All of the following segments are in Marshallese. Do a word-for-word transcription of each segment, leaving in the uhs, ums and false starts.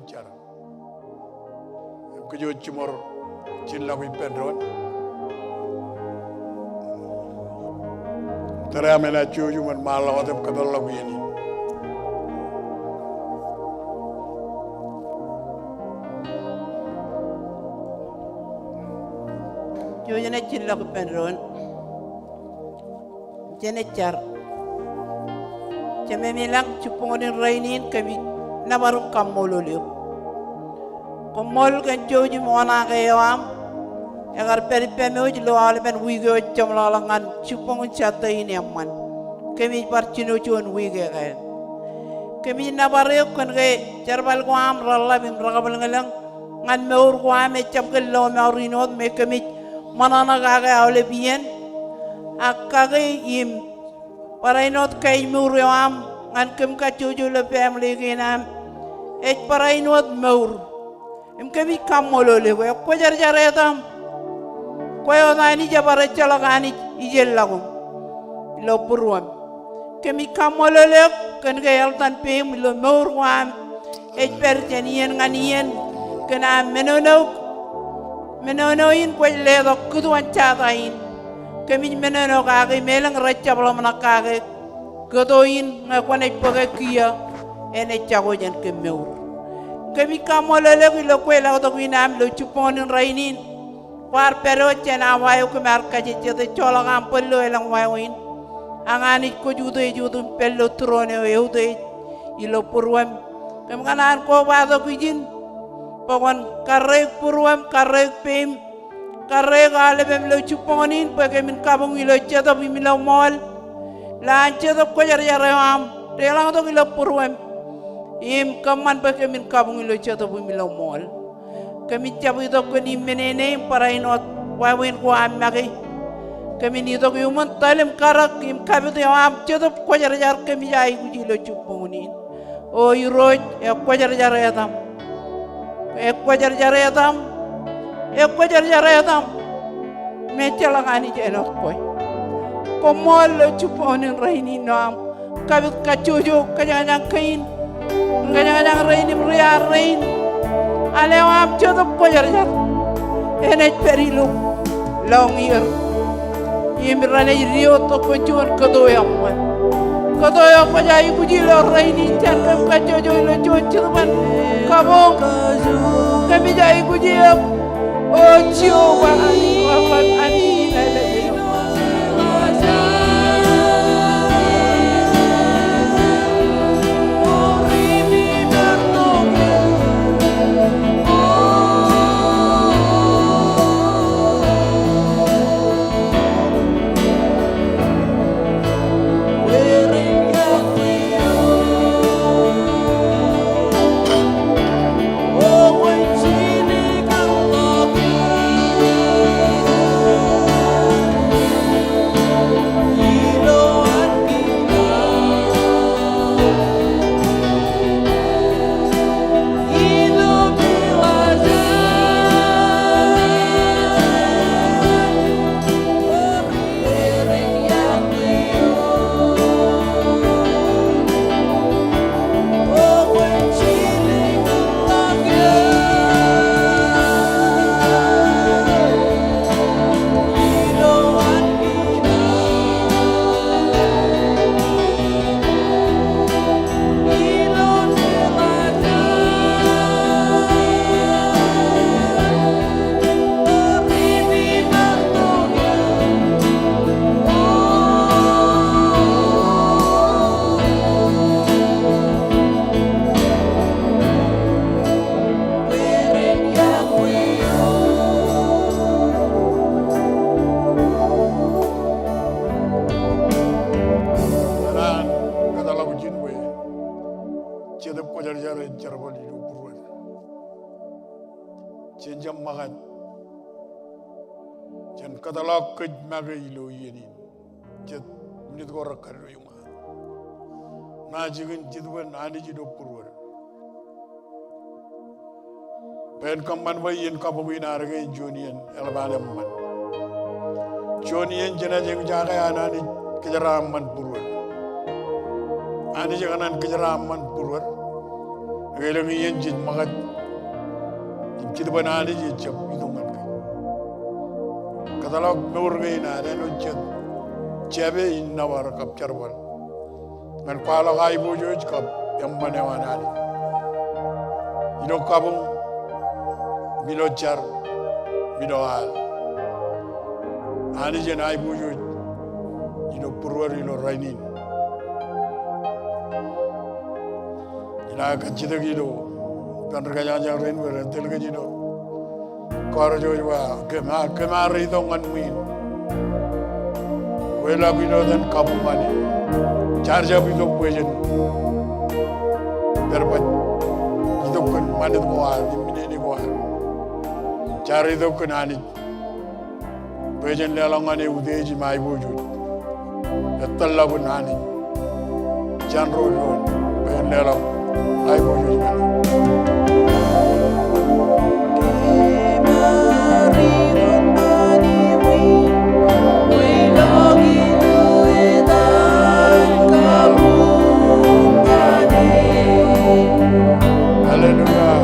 jar. Im kōj jiṃor jillọk ippān doon. Tōre aṃ enaaj jouj im ṃaanḷọk wōt im kōpeḷḷọk iien in. Jouj enaaj jillọk ippān doon. Jenaaj jar. Jemem ilañ, jibboñōn in rainin kōmij nōbar im kaṃṃoolol eok. Koṃṃool kōn jouj im oṇaake eo aṃ ekar pād ippām eo ilo aolepen wiik eo ej jeṃḷọkḷọk ñan jibboñōn Saturday in eṃṃan. Kōmij bar jino juon wiik ekāāl. Kōmij nōbar eok kōn ke jerbal ko aṃ reḷḷap im rekabwilōñlōñ ñan mour ko aṃ ejjab kōn lọmọọr in wōt me kōmij ṃōṇōṇō kake aolep iien. Ak kake im barāinwōt kaājmour eo aṃ ñan kōm kajjojo ilo family kein am ej barāinwōt mour. Im kōmij kaṃṃoolol eok, ekwōjarjar etaṃ. Kwe wōt Anij ebar ejjeḷọk Anij ijellọkuṃ ilo būruōṃ. Kōmij kaṃṃoolol eok kōn ke eltan peiṃ ilo mour ko am ej pād jān iien ñan iien kōn aṃ menono eok. Menono in kwōj letok kūtuon jata in. Kōmij menono kake im elōñ rej jab ḷōmṇak kake kōto in ñe kwōnaaj bōke kiiō enaaj jako jān kōm mour. Kōmij kaṃṃoolol eok ilo kweilọktok in am ilo jibboñōn in rainin. Kwaar pād wōt jān awa eo kōm ar kajejjet ej joḷọk aṃ bōl ilo elōñ wāween. Ak Anij kwōj utiej wōt im pād ilo tūroon eo eutiej ilo būruōṃ. Kōm kōṇaan kobatok ijin bwe kwōn karreoik būruōṃ, karreoik peiṃ, karreoik aolepem ilo jibboñōn in bwe kōmin kabuñ ilo jetōb im ilo ṃool. Ilo an Jetōb Kwōjarjar eo aṃ deḷọñtok ilo būruōṃ im kōṃṃan bwe kōmin kabuñ ilo jetōb im ilo ṃool. Kōmij jab itok kōn imminene im barāinwōt wāween ko am make. Kōmin itok iuṃwin tōl im karōk im kapit eo aṃ Jetōb Kwōjarjar kōmij aikuj ilo jibboñōn in. O Irooj, ekwōjarjar etaṃ. Ekwōjarjar etaṃ. Ekwōjarjar etaṃ. Im ejjeḷọk Anij āinwōt kwe. Koṃṃool ilo jibboñōn in rainin ilo aṃ kapit kajjojo kōjañjañ kein, kōjañjañ rein im riaar rein. Al eo aṃ Jetōb Kwōjarjar enaaj pād ilo lọñier. Im renaaj diwōjtok kōn juon kōto eṃṃan. Kōto eo kwōj aikuji ilo rainin jān kōm kajjojo ilo juon jetōb an kabuñ. Kōmij aikuji eok, O Jeova Anij, Anij in aelōñ. Kōṇaan kōtḷọk ijin bwe Jetōb Kwōjarjar ej jerbal ilo būruod. Jen jab ṃōkaj. Jen kōtḷọk kōj make ilo iien in. Jet minit ko rekar iuṃwin. Ṇa jikin jitōb in Anij ilo būruod. Bwe en kōṃṃan bwe iien kabuñ in ad ke en juon iien eḷap an eṃṃan. Juon iien jenaaj eñjake an Anij kōjeraaṃṃan būruod. Anij ekōṇaan kōjeraaṃṃan būruod. Elōñ iien jej ṃōkaj im jitōb an Anij ejjab itok ñan kōj. Kōtḷọk mour kein ad āinwōt jet jape in nōbar kab jerbal ñan kwaḷọk aiboojoj kab eṃṃan eo an Anij. Ilo kabuñ, im ilo jar, im ilo al. Anij en aiboojoj ilo būruod ilo rainin. Inaaj kajjitōk ilo ippān ri kōjañjañ rein bwe ren tōl kōj ilo kọọrọ eo ej ba, kōm ar, kōm ar itok ñan ṃwiin. Kweilọk ilo etan kabuñ eo aṃ. Jaar jab itok bwe jen pād baj itok kōn ṃanit ko ad, im minene ko ad. Jaar itok kōn Anij bwe jen leḷọk ñan e utiej im aiboojoj. Ettōr ḷọk kōn Anij jān ro doon bwe en leḷọk aiboojoj ñan e. Hallelujah. Hallelujah.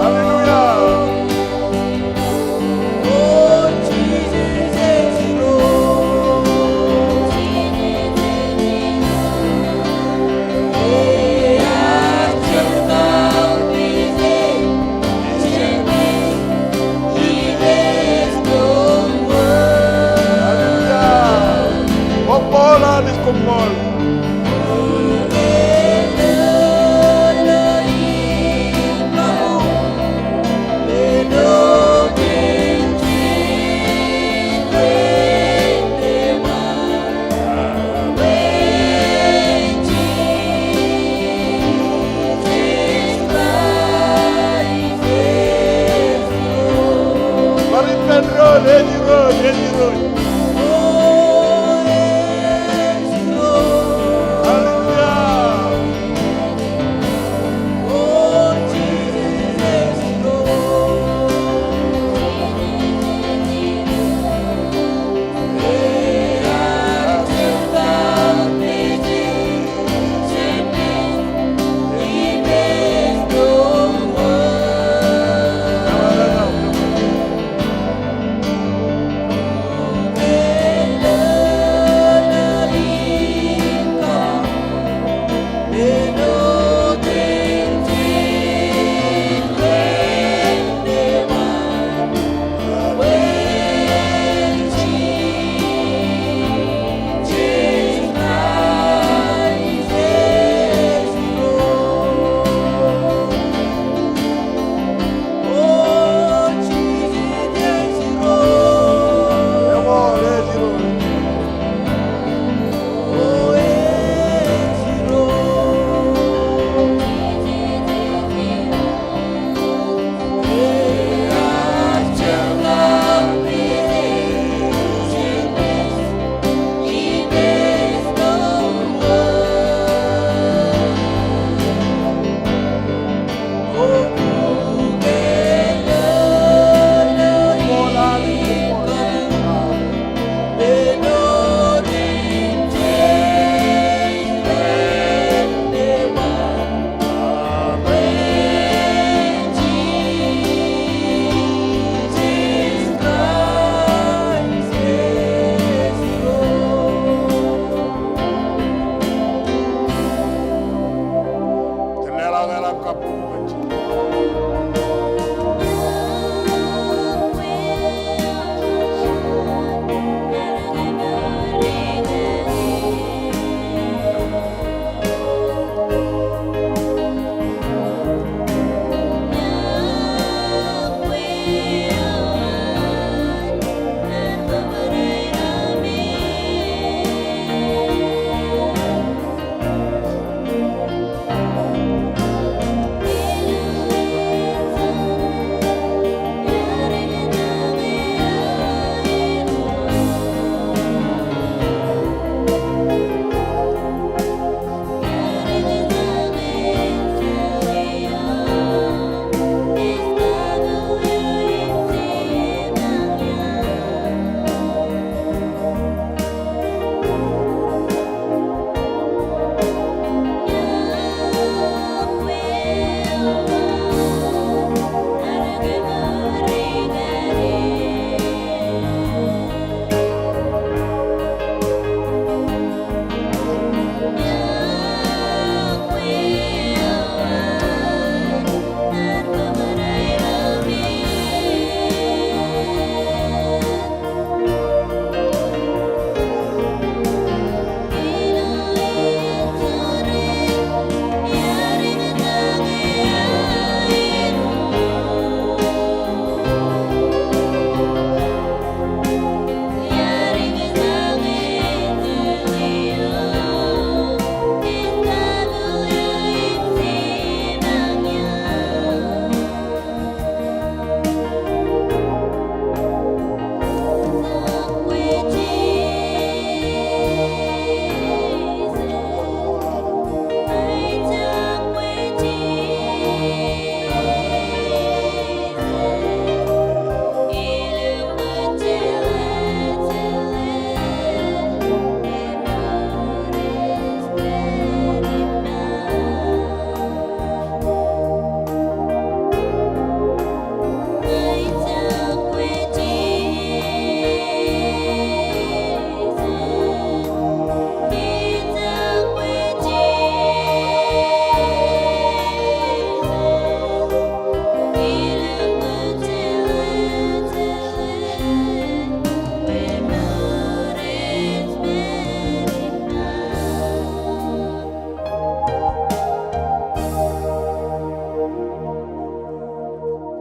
Hallelujah. Koṃṃool, Anij, koṃṃool. Bar ippān doon, ej Irooj, ej Irooj. Hallelujah.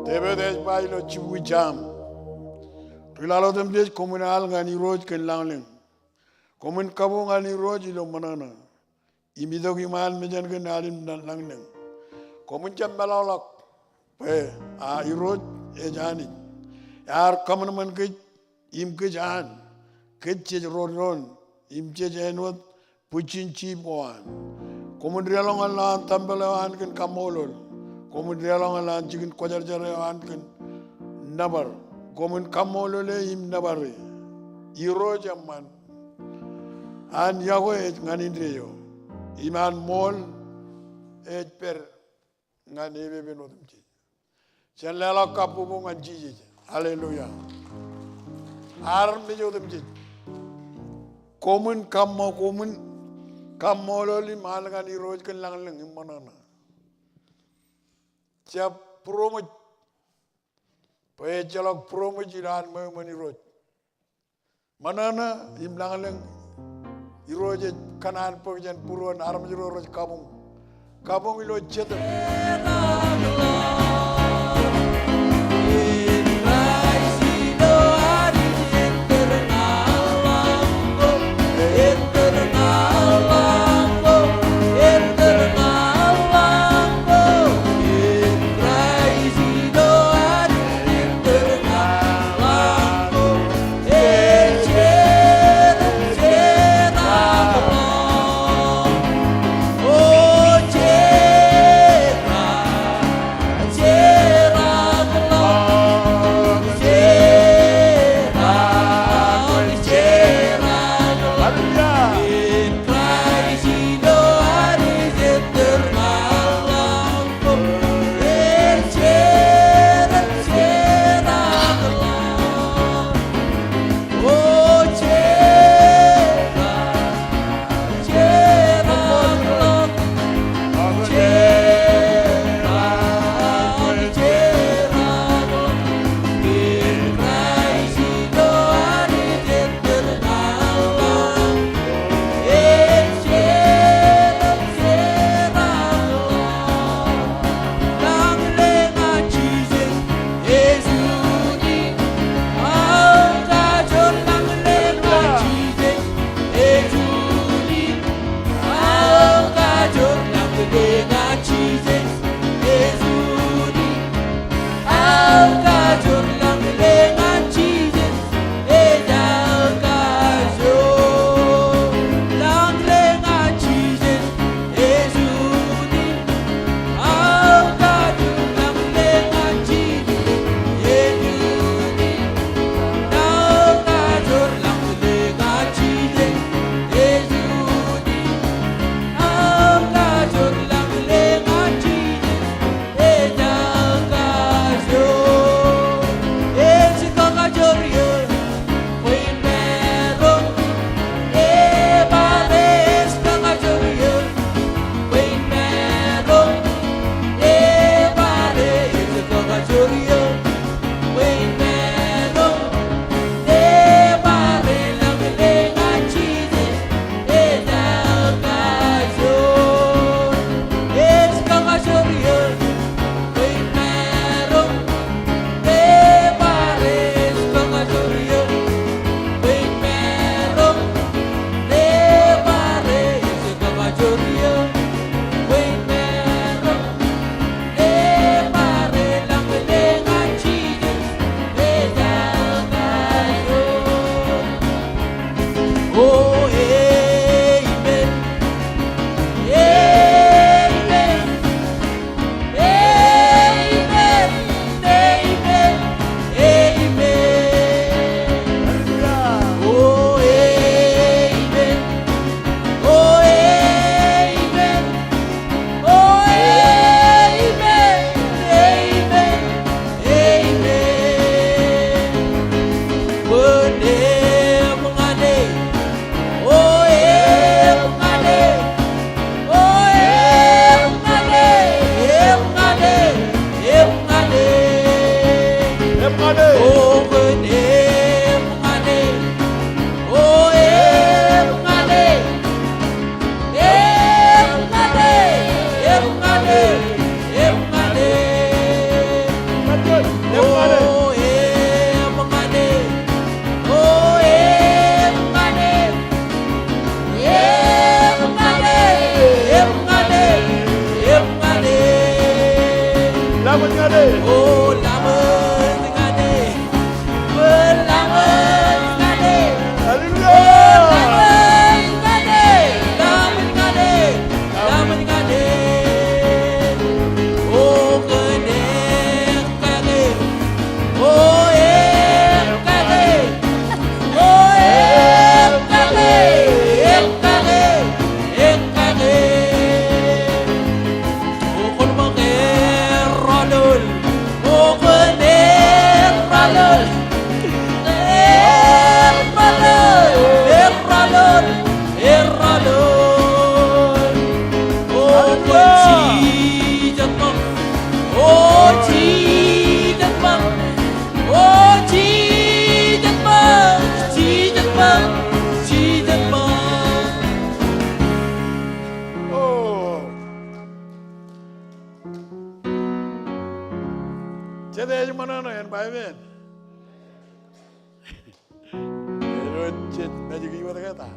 Devid ej ba ilo jibukwi Sam, ri-laḷ otemjej, koṃwin al ñan Irooj kōn lañlōñ. Koṃwin kabuñ ñan Irooj ilo ṃōṇōṇō im itok iṃaan mejān kōn al im lañlōñ. Koṃwin jab meḷọkḷọk bwe, a, Irooj ej Anij. Ear kōṃanṃan kōj im kōj an. Kōj jej ro doon im jej āinwōt bwijin jiip ko an. Koṃwin deḷọñ ñan lowaan tempel eo an kōn kaṃṃoolol. Koṃwin deḷọñ ñan lowaan jikin kwōjarjar eo an kōn nōbar. Koṃwin kaṃṃoolole im nōbare. Irooj eṃṃan. An yokwe ej ñan indeeo, im an ṃool ej pād ñan epepen otemjej. Jen leḷọk kabbokbok ñan Jisōs. Hallelujah. Armej otemjej, koṃwin kaṃṃo-, koṃwin kaṃṃoolol im al ñan Irooj kōn lañlōñ im ṃōṇōṇō. Jab būroṃōj bwe ejjeḷọk būroṃōj ilo an ṃweo iṃōn Irooj. Ṃōṇōṇō im lañlōñ, Irooj ej kōṇaan bōk jān būruon armej ro rej kabuñ. Kabuñ ilo jetōb. O eṃṃan e. O eṃṃan e. Eṃṃan e. Eṃṃan e. Eṃṃan e. Lamōj ñan e. O lamōj ñan e. O lamōj ñan e. Hallelujah. O lamōj ñan e. Lamōj ñan e. Lamōj ñan e. O kōn ekkake. O ekkake. O ekkake. Ekkake. Ekkake. O kōn ṃōk errọọlol. O kōn errọọlol. Errọọlol. Errọọlol. Errọọlol. O kōn jijet ṃōk. O jijet ṃōk. O jijet ṃōk. Jijet ṃōk. Jijet ṃōk. O. Jet ej ṃōṇōṇō en ba amen. Eo jet mejiki wōt ke ta.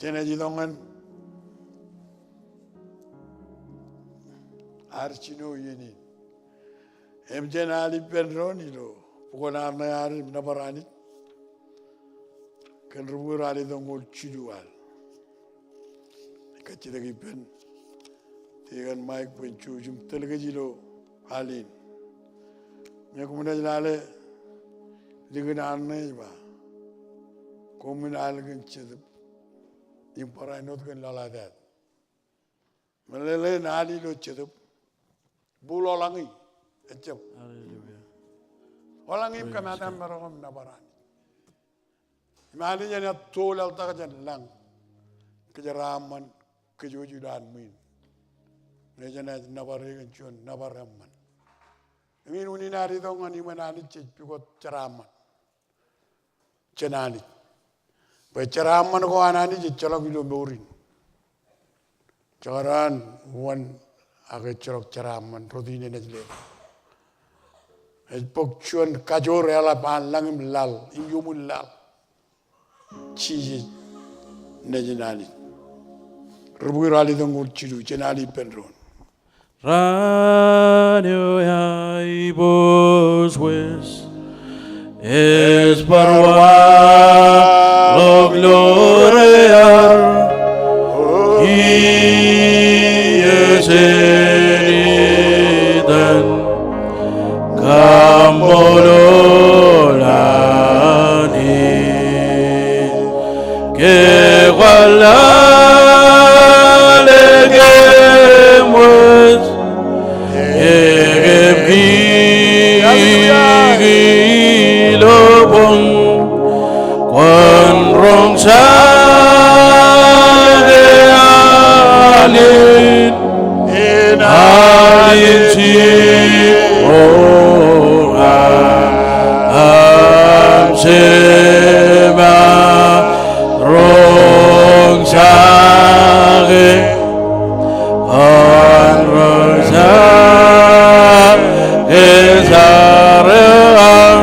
Jen ej itok ñan ad jino iien in. Im jen al ippān doon ilo bok in Arṇe ad im nōbar Anij kōn rubukwi ralitōñoul jilu al. Kajjitōk ippān Deacon Mike bwe en jouj im tōl kōj ilo al in. Ñe koṃwin ej lale likin Arṇe ej ba, koṃwin al kōn jetōb im barāinwōt kōn lọḷatāt. Meḷeḷe in al ilo jetōb, bōk ḷañi, ejjab. Hallelujah. Ḷañi im kōmaat aṃ maroñ im nōbar Anij. Im Anij enaaj tōl eḷtak jān lañ kōjeraaṃṃan, kōjeraaṃṃan kōj wōj ilo ad ṃwiin. Ñe jenaaj nōbar e kōn juon nōbar eṃṃan. Im in unin ad itok ñan iṃōn Anij jej pukot jeraaṃṃan jān Anij. Bwe jeraaṃṃan ko an Anij ejjeḷọk ilo mour in. Jekdọọn wōn ak ejjeḷọk jeraaṃṃan rot in enaaj letok. Ej bōk juon kajoor eḷap an lañ im laḷ im iuṃwin laḷ. Jisōs Nejin Anij. Rubukwi ralitōñoul jilu, jen al ippān doon. Raan eo aiboojoj, ej bar waḷọk ḷoor ear, kiiō jen itan kaṃṃoolol Anij. Ke kwaar lale kōm wōj, ke kōm kiki ilo boñ, kwōn roñjake al in, al in Jehova, am jema roñjake, kwōn roñjake jar eo aṃ,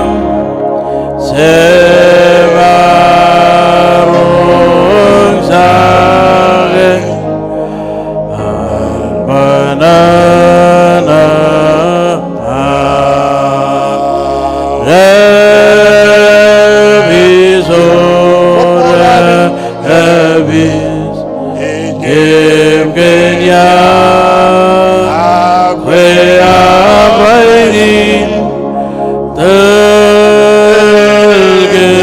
jema roñjake. Al ṃōṇōṇō aō episodio epi kōm kōn iọkwe aṃ rainin, tōl kōn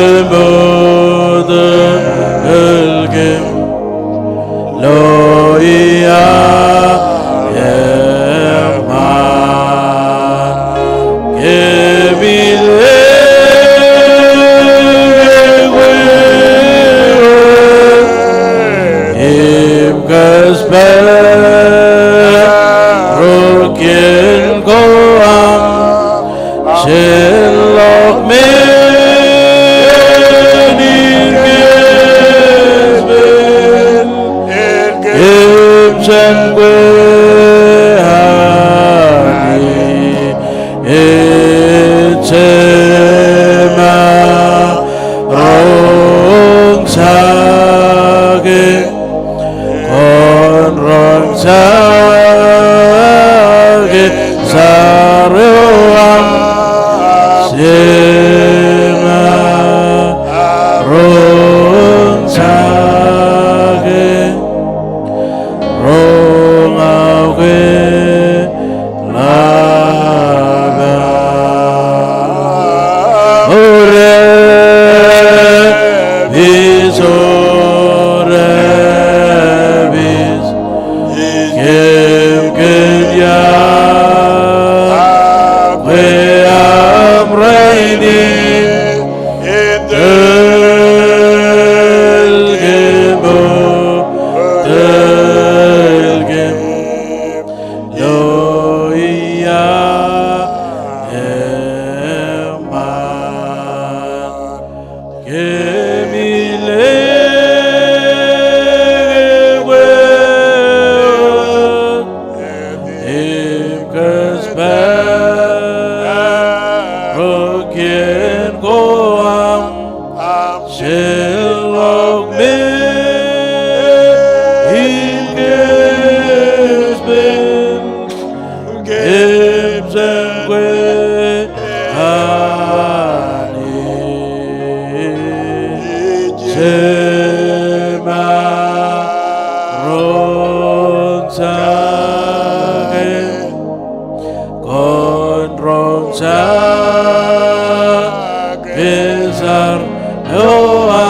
Iowa,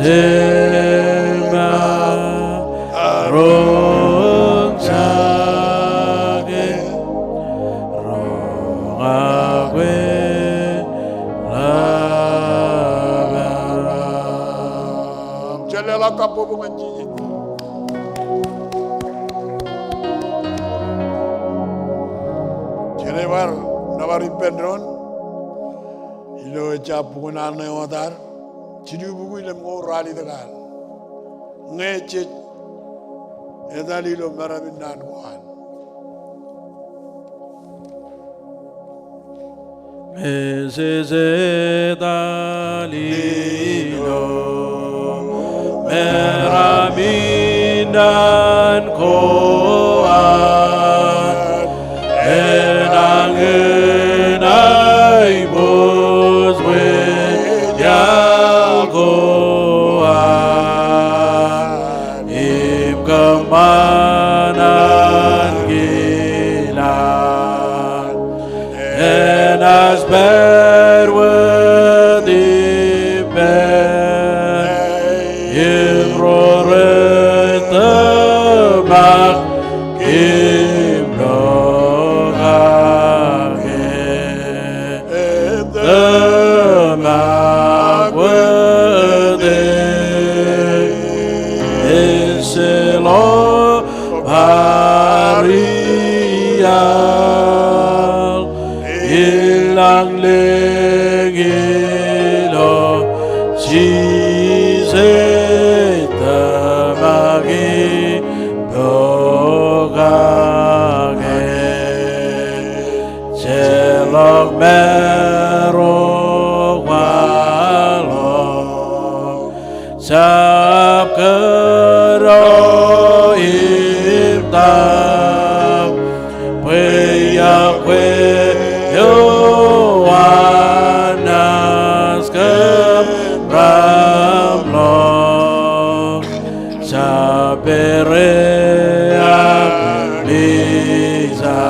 jema, roñjake, roñake, ḷap aḷap. Jen leḷọk kabbokbok ñan Jisōs. Jen bar nōbar ippān doon. Ilo ejja bukun Al ṇe wōt ad, jilu bukwi im eoon ralitōk ad. Ñe jej etal ilo meram in naan ko an. Ñe jej etal ilo meram in naan ko an, enañin aiboojoj iaḷ ko an, im kōṃṃan ankilaan. Enaaj pād wōt ippān im ro rej tōmak im pokake. Tōmak wōt e, ejjeḷọk bar iaḷ, ilañlōñ ilo Jisōs tōmak im pokake. Jeḷọk marok waḷọk, jab kōto im tōmak, bwe iọkwe eo an naaj kōmramḷọk. Jab pere ak mijak,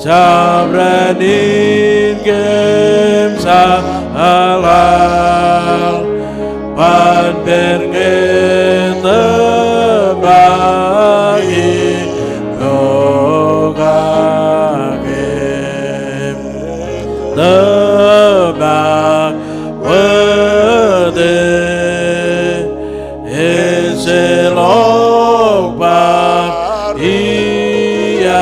jab rānin kōm jeḷāḷ, ban pād ñe tōmak im pokake. Tōmak wōt e, ejjeḷọk bar iaḷ,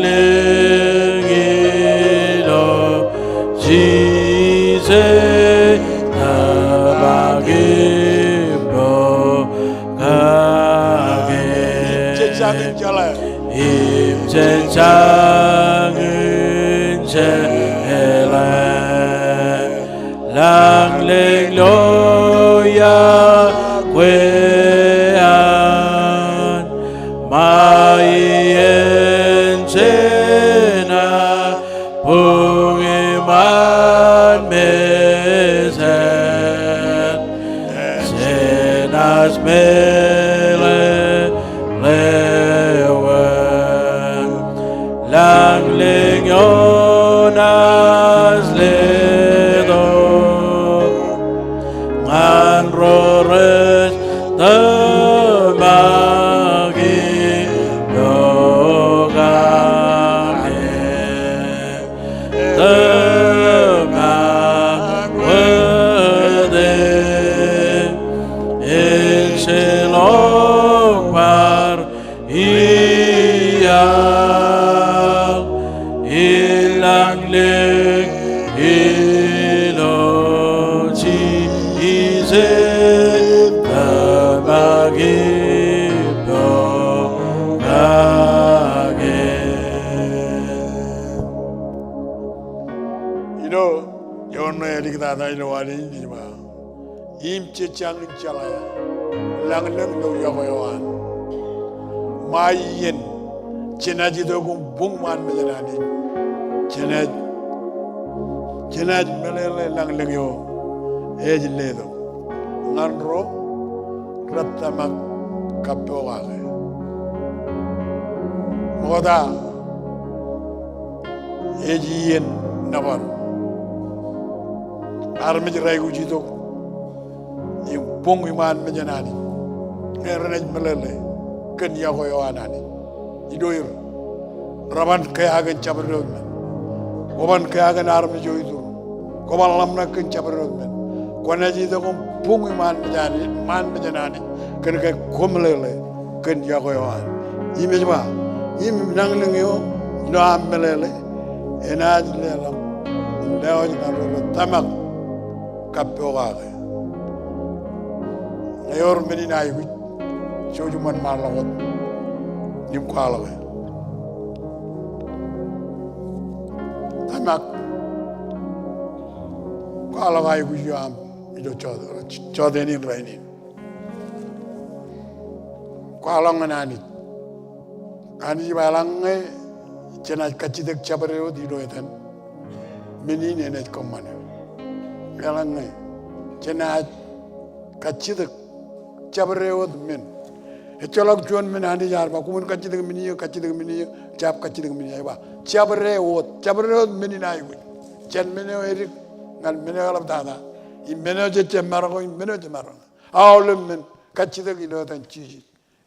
ilañlōñ ilo Jisōs tōmak im pokake. Im jej jañin jeḷā. Im jej jañin jeḷā. Lañlōñ ilo iọkwe an, ṃae iien jenaaj buñi ṃaan mejād, jenaaj meḷeḷe wōt. Lañlōñ eo naaj letok ñan ro rej tōmak im pokake. Tōmak wōt e, ejjeḷọk bar iaḷ, ilañlōñ ilo Jisōs tōmak im pokake. Ilo eoon ṇe āliktata ilo wāween in ej ba, im jej jañin jeḷā lañlōñ ilo iọkwe eo an. Ṃae iien jenaaj itok im buñ ṃaan mejād Anij, jenaaj, jenaaj meḷeḷe lañlōñ eo ej letok ñan ro rej tōmak kab pokake. Ṃokta, Ej iien nōbar. Armej rej aikuj itok im boñ iṃaan mejān Anij ñe renaaj meḷeḷe kōn iọkwe eo an Anij ilo er. Reban kea kōn jabdewōt men. Kwōban kea kōn armej eo iturū. Kwōban ḷōmṇak kōn jabdewōt men. Kwōnaaj itok im boñ iṃaan mejān Anij, iṃaan mejān Anij kōn ke kwōmeḷeḷe kōn iọkwe eo an. Im ej ba, im nañinmej eo ilo aṃ meḷeḷe, enaaj leḷọk im lewōj ñan ro rej tōmak kab pokake. Ñe ewōr men in aikuj, jouj im wōnṃaanḷọk wōt im kwaḷọke. Tōmak kwaḷọk aikuj eo aṃ ilo jota, joteen in rainin. Kwaḷọk ñan Anij. Anij ej ba eḷaññe jenaaj kajjitōk jabdewōt ilo etan, men in enaaj kōṃṃane. Eḷaññe jenaaj kajjitōk jabdewōt men. Ejjeḷọk juon men Anij ear ba, koṃwin kajjitōk men in, kajjitōk men in, jab kajjitōk men in. Ej ba, jabdewōt, jabdewōt men in aikuj. Jān men eo edik ñan men eo eḷaptata. Im men eo jej jab maroñ, im men eo jej maroñ. Aolep men kajjitōk ilo etan Jisōs.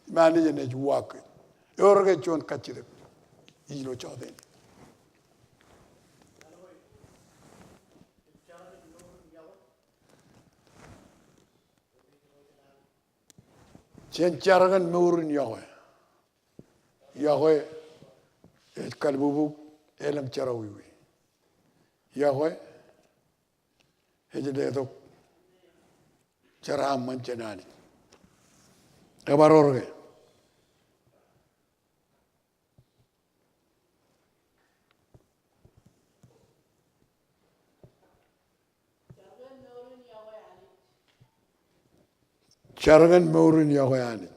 Im Anij enaaj uwaak kōj. Ewōr ke juon kajjitōk ilo joteen. Jen jar kōn mour in iọkwe. Iọkwe ej kalbubuk elōñ jerọwiwi. Iọkwe ej letok jeraaṃṃan jān Anij. Ebar wōr ke jar kōn mour in iọkwe Anij.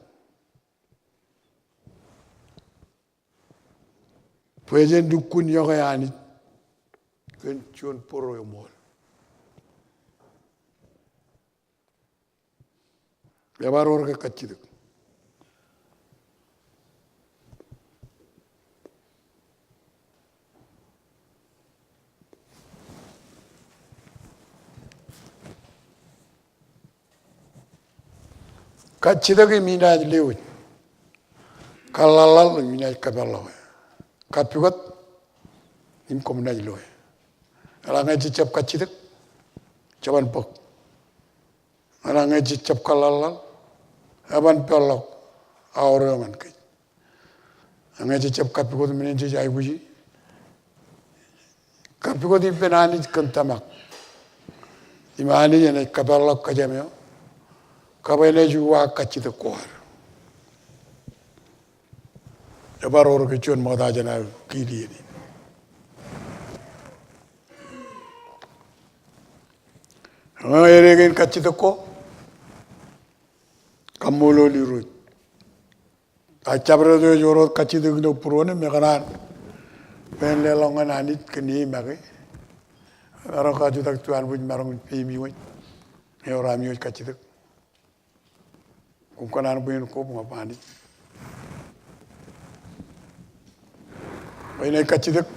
Bwe jen lukkuun iọkwe Anij kōn juon bōro eṃool. Ebar wōr ke kajjitōk. Kajjitōk im inaaj lewōj. Kaḷḷaḷḷaḷ im inaaj kapeḷḷọke. Kapikot im koṃ naaj loe. Eḷaññe jej jab kajjitōk, jeban bōk. Eḷaññe jej jab kaḷḷaḷḷaḷ, eban peḷḷọk aor eo ñan kōj. Eḷaññe jej jab kapikot men in jej aikuji, kapikot ippān Anij kōn tōmak. Im Anij enaaj kapeḷḷọk kōjām eo, kab enaaj uwaak kajjitōk ko ad. Ebar wōr ke juon ṃokta jān aō kiil iien in. Ñe ededein kajjitōk ko, kaṃṃoolol Irooj. A jabdewōt eo ej wōr wōt kajjitōk ilo būruon im ekōṇaan bwe en leḷọk ñan Anij kōn e make. Maroñ kajutak juon bwij maroñ peim iwōj. Ñe ewōr ami wōj kajjitōk, koṃ kōṇaan bwe en kobañ bwe Anij bwe enaaj kajjitōk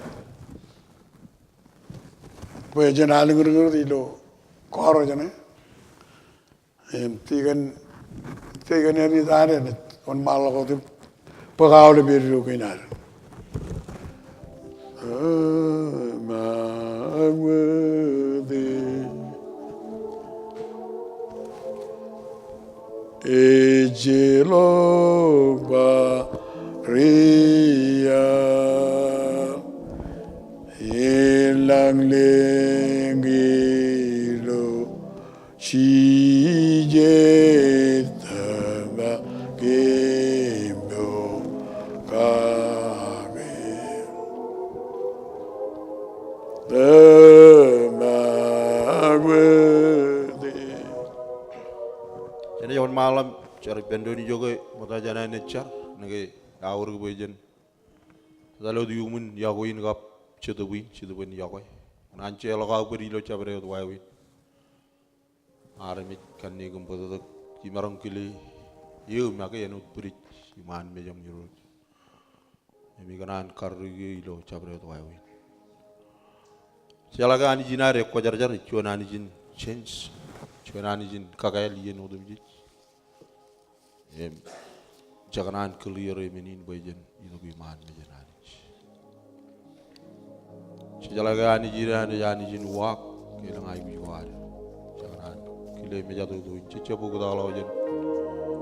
bwe jen aliñriñir ilo kọọrọ jeṇe. Im tikōn, tikōn eṇ ej ad enaaj wōnṃaanḷọk wōt im bōk aolep eddo kein ad. Tōmak wōt e, ejjeḷọk bar ia, ilañ lōñ ilo Jisōs tōmak im pokake. Tōmak wōt e. Jen wōnṃaanḷọk im jar ippān doon ijoke ṃokta jān an ej jar, ṇe ke eaorōk bwe jen etal wōt iuṃwin iọkwe in kab Jetōb in, Jetōb in iọkwe. Kōṇaan jeorḷọk aō bōd ilo jabdewōt wāween. Armej kanniōk im bōtōktōk, imaroñ kile eō make āinwōt bwidej iṃaan mejaṃ Irooj. Im ikōṇaan karreoik eō ilo jabdewōt wāween. Jeḷā ke Anij in ad ekwōjarjar, ej juon Anij in change, juon Anij in kakāāl iien otemjej. Im, je kōṇaan clear e men in bwe jen itok iṃaan mejān Anij. Jejeḷā ke Anij in ad ej Anij in uwaak, ke elōñ aikuj ko ad. Je kōṇaan kile mejatoto in, jejjab oktakḷọk jān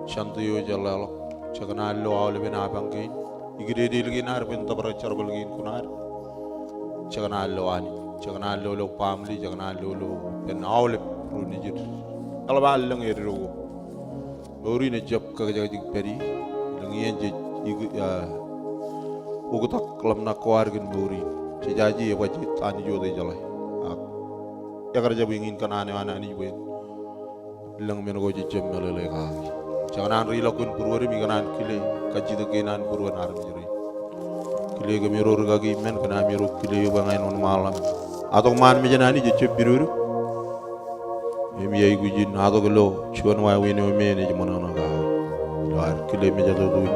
Sunday eo ej leḷọk. Je kōṇaan lo aolepen apañ kein, ikdedeḷ kein ad bwe en tōprak jerbal kein kuṇaad. Je kōṇaan lo Anij, je kōṇaan lo ilo family, je kōṇaan lo ilo ippān aolep ro nejid. Eḷap an lōñ eddo ko. Mour in ejjab kōkajekjek pād ie, elōñ iien jej, ah, oktak ḷōmṇak ko ad kōn mour in. Jejaje ebajeet Anij wōt ejeḷā. Ak, ekar jab eñin kōṇaan eo an Anij bwe en lōñ men ko jejjab meḷeḷe kaki. Je kōṇaan reilọk kōn būruod im ikōṇaan kile kajjitōk kein an būruon armej rein. Kile kōmro rikaki men, kōn amiro kile eō bwe ña in wōnṃaanḷọk. Atok ṃaan mejān Anij ejjab pidodo. Im iaikuj in atok ilo juon wāween eo me enaaj ṃōṇōṇō kaki. Ilo ad kile mejatoto in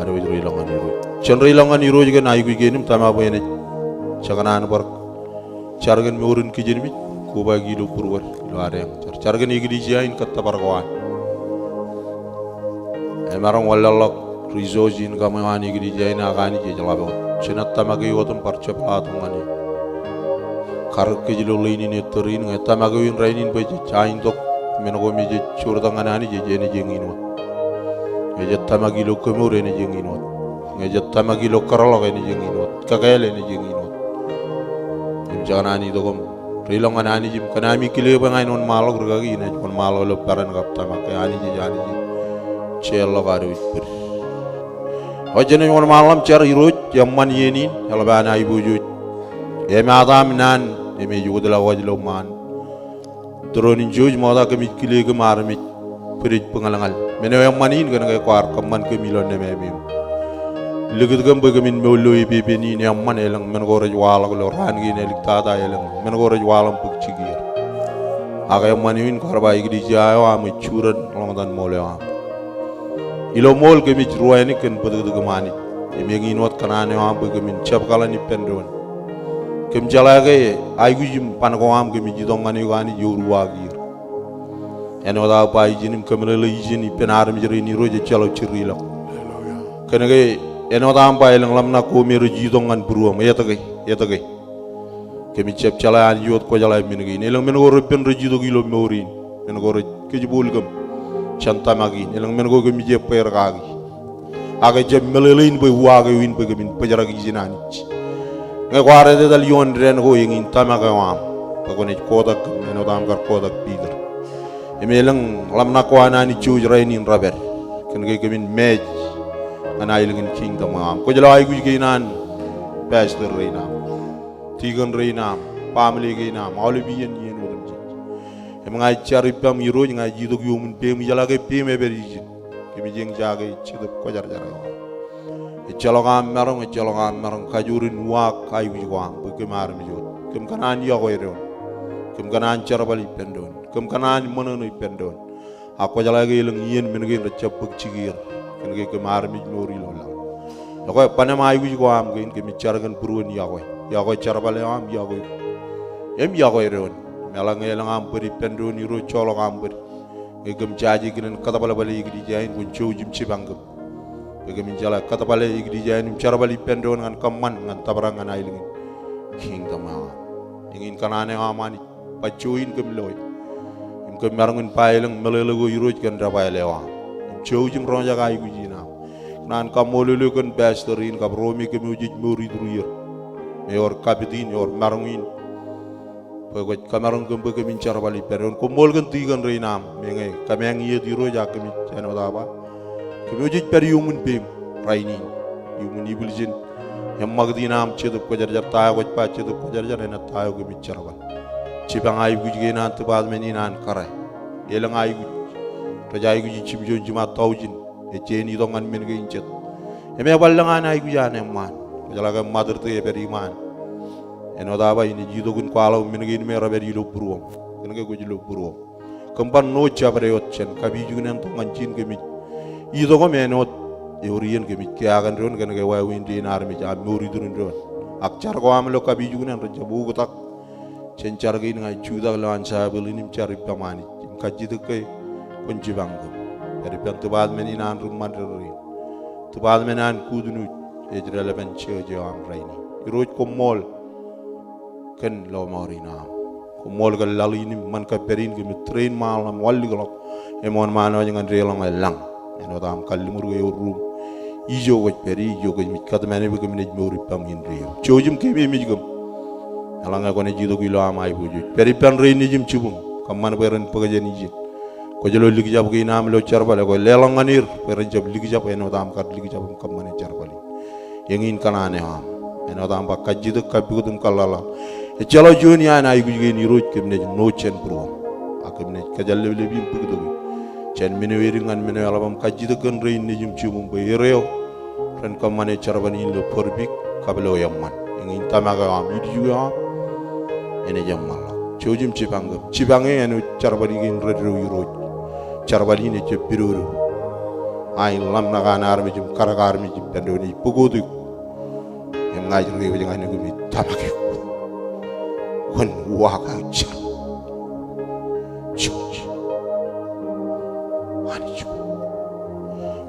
ad wōj reilọk ñan Irooj. Jen reilọk ñan Irooj kōn aikuj kein im tōmak bwe enaaj, je kōṇaan bar jar kōn mour in kijenmej, kobaik ilo būruod, ilo ad eañ jar. Jar kōn eklejia in kōttōpar ko an. Emaroñ wanlaḷḷọk resource income eo an eklejia in ak Anij ej ḷap wōt. Jenaaj tōmak e wōt im bar jepḷaaktok ñan e. Karōk kōj ilo ḷein in ettōr in, ñe tōmak eo in rainin bwe jej aentok men ko me jej joortak ñan Anij ej enaaj eñin wōt. Ñe jej tōmak ilo kemour enaaj eñin wōt. Ñe jej tōmak ilo kōrḷọk enaaj eñin wōt. Kakāāl enaaj eñin wōt. Im je kōṇaan itok im reilọk ñan Anij im kōn ami kile bwe ña in wōnṃaanḷọk rikaki, inaaj wōnṃaanḷọk ilo peran kab tōmak ke Anij ej Anij in jeorḷọk ad wōj bōd. Eo jenaaj wōnṃaanḷọk im jar Irooj, eṃṃan iien in, eḷap an aiboojoj. Emataṃ naan, im ej wōtlọk wōj ilo ṃaan. Tūroon in jouj ṃokta kōmij kile kōm armej bōd ej bōñalñal. Men eo eṃṃan in kōn ke kwaar kōṃṃan kōm ilo nemāmeim. Likūt kōm bwe kōmin mour ilo epepen in eṃṃan. Elōñ men ko rej waḷọk ilo raan kein āliktata, elōñ men ko rej waḷọk im bōk jikier. Ak eṃṃan eo in kwaar ba eklejia eo aṃ ej juren ḷōñtan ṃool eo aṃ. Ilo ṃool kōmij ruwainōk kōn bōtōktōk im Anij. Im eñin wōt kōṇaan eo aṃ bwe kōmin jab kaḷan ippān doon. Kōm jeḷā ke aikuj im ban ko aṃ kōmij itok ñan eok Anij eor uwaak er. Āinwōt aō ba ijin im kōmeḷeḷe ijin ippān armej rein Irooj ejjeḷọk jirilọk. Kōn ke āinwōt aṃ ba elōñ ḷōmṇak ko me rej itok ñan būruōṃ, etke, etke. Kōmij jab jeḷā Anij wōt kwōjeḷā men kein. Elōñ men ko repen rej itok ilo mour in. Men ko rej kōjbool kōm jān tōmak in. Elōñ men ko kōmij ebbeer kaki. Ak ejjab meḷeḷein bwe uwaak eo in bwe kōmin bōjrak ijin Anij. Ñe kwaar etetal ioon dān ko eñin tōmak eo aṃ. Bwe kwōnaaj kotak kōm āinwōt aṃ kar kotak Piter. Im elōñ ḷōmṇak ko an Anij jouj rainin rej pād. Kōn ke kōmin mej ñan aelōñ in kingdom eo aṃ. Kwōj lo aikuj kein an pastor rein aṃ. Tikōn rein aṃ, family kein aṃ, aolep iien, iien otemjej. Im ña ij jar ippaṃ Irooj, ña ij itok iuṃwin peiṃ, ijeḷā ke peiṃ epād ijin. Kōmij eñjake Jetōb Kwōjarjar eo aṃ. Ejjeḷọk aṃ maroñ, ejjeḷọk aṃ maroñ kajoor in uwaak aikuj ko aṃ, bwe kōm armej wōt. Kōm kōṇaan yokwe doon. Kōm kōṇaan jerbal ippān doon. Kōm kōṇaan ṃōṇōṇō ippān doon. Ak kwōjeḷā ke elōñ iien men kein rejjab bōk jikier. Kōn ke kōm armej mour ilo laḷ. Ekwe, ban im aikuj ko aṃ kein kōmij jar kōn būruon yokwe. Yokwe jerbal eo aṃ, yokwe. Im yokwe doon. Im eḷaññe elōñ aṃ bōd ippān doon Irooj, joḷọk aṃ bōd. Ñe kōm jaje kōn kōtbale bale eklejia in, kwōn jouj im jipañ kōm. Bwe kōmin jeḷā kōtbale eklejia in im jerbal ippān doon ñan kōṃṃan, ñan tōprak ñan aelōñ in kingdom eo aṃ. Eñin kōṇaan eo aṃ Anij. Bajjo in kōm loe. Im kōm maroñ in ba elōñ meḷeḷe ko Irooj kōn debwāāl eo aṃ. Im jouj im roñjake aikuj in aṃ. Kōṇaan kaṃṃoolol eok kōn pastor in kab ro me kōm wōj ej mour iturū er. Im ewōr kapit in, ewōr maroñ in. Bwe kwōj kamaroñ kōm bwe kōmin jerbal ippān doon. Koṃṃool kōn tikōn rein aṃ. Meñe kōmeañ iiet Irooj ak kōmij āinwōt aō ba. Kōm wōj ej pād iuṃwin peiṃ rainin. Iuṃwin ibwiljin eṃṃakūt in aṃ Jetōb Kwōjarjar, ta eo kwōj ba Jetōb Kwōjarjar, enaaj ta eo kōmij jerbal. Jipañ aikuj kein an department in an kōrā. Elōñ aikuj. Rej aikuj ijjimjuon jiṃa taujin. Ejjein itok ñan men kein jet. Im eban lōñ an aikuj an eṃṃaan. Kwōjeḷā ke Mother's Day epād iṃaan. Āinwōt aō ba inaaj itok in kwaḷọk men kein me rej pād ilo būruōṃ. Kōn ke kwōj lo būruōṃ. Kōm bar ṇo jabdewōt jān kapijuknen tok ñan ijin kōmij itok im āinwōt ewōr iien kōmij kiaakōn doon kōn ke wāween dein armej aṃ mour iturin doon. Ak jar ko aṃ ilo kapijuknen ren jab oktak jān jar kein ña ij jutak lowaan Saipil in im jar ippaṃ Anij im kajjitōk ke kwōn jipañ kōm. Pād ippān department in an ri ṃadriddin, department an Good News, ej deḷọñ jān church eo aṃ rainin. Irooj koṃṃool kōn lọmọọr in aṃ. Koṃṃool kōn laḷ in im ṃan kōppād in kōmij train ṃaanḷọk im wanlikḷọk im wōnṃaanḷọk ñan deḷọñ e lañ. Āinwōt aṃ kalliṃur ke ewōr ruum ijo kwōj pād ie, ijo kōmij kōtmāne bwe kōmin ej mour ippaṃ indeeo. Jouj im keememej kōm. Eḷaññe kwōnaaj itok ilo aṃ aiboojoj, pād ippān rein nejūṃ jibūṃ. Kōṃṃan bwe ren bōk jān ijin. Kwōj lo likjab kein aṃ ilo jerbal eo, kwōj leḷọk ñan er bwe ren jab likjab āinwōt aṃ kar likjab im kōṃṃane jerbal in. Eñin kōṇaan eo aṃ. Āinwōt aṃ ba kajjitōk, kappukot im kōḷḷaḷḷaḷ. Ejjeḷọk juon iaan aikuj kein Irooj kōm naaj ṇooj jān būruōṃ. Ak kōm naaj kōjatleplep im bōktok e jān men eo edik ñan men eo eḷap im kajjitōk kōn rein nejūṃ jibūṃ bwe er eo ren kōṃṃane jerbal in ilo bōd pik kab ilo eṃṃan. Eñin tōmak eo aṃ, ilju eo aṃ, enaaj eṃṃanḷọk. Jouj im jipañ kōm. Jipañ e āinwōt jerbal kein reddo Irooj. Jerbal in ejjab pidodo. A in ḷōmṇak an armej im karōk armej ippān doon ej bōktok eok. Im ña ij reiwōj ñan eok im ij tōmak eok. Kwōn uwaak aō jar. Jouj. Anij ko.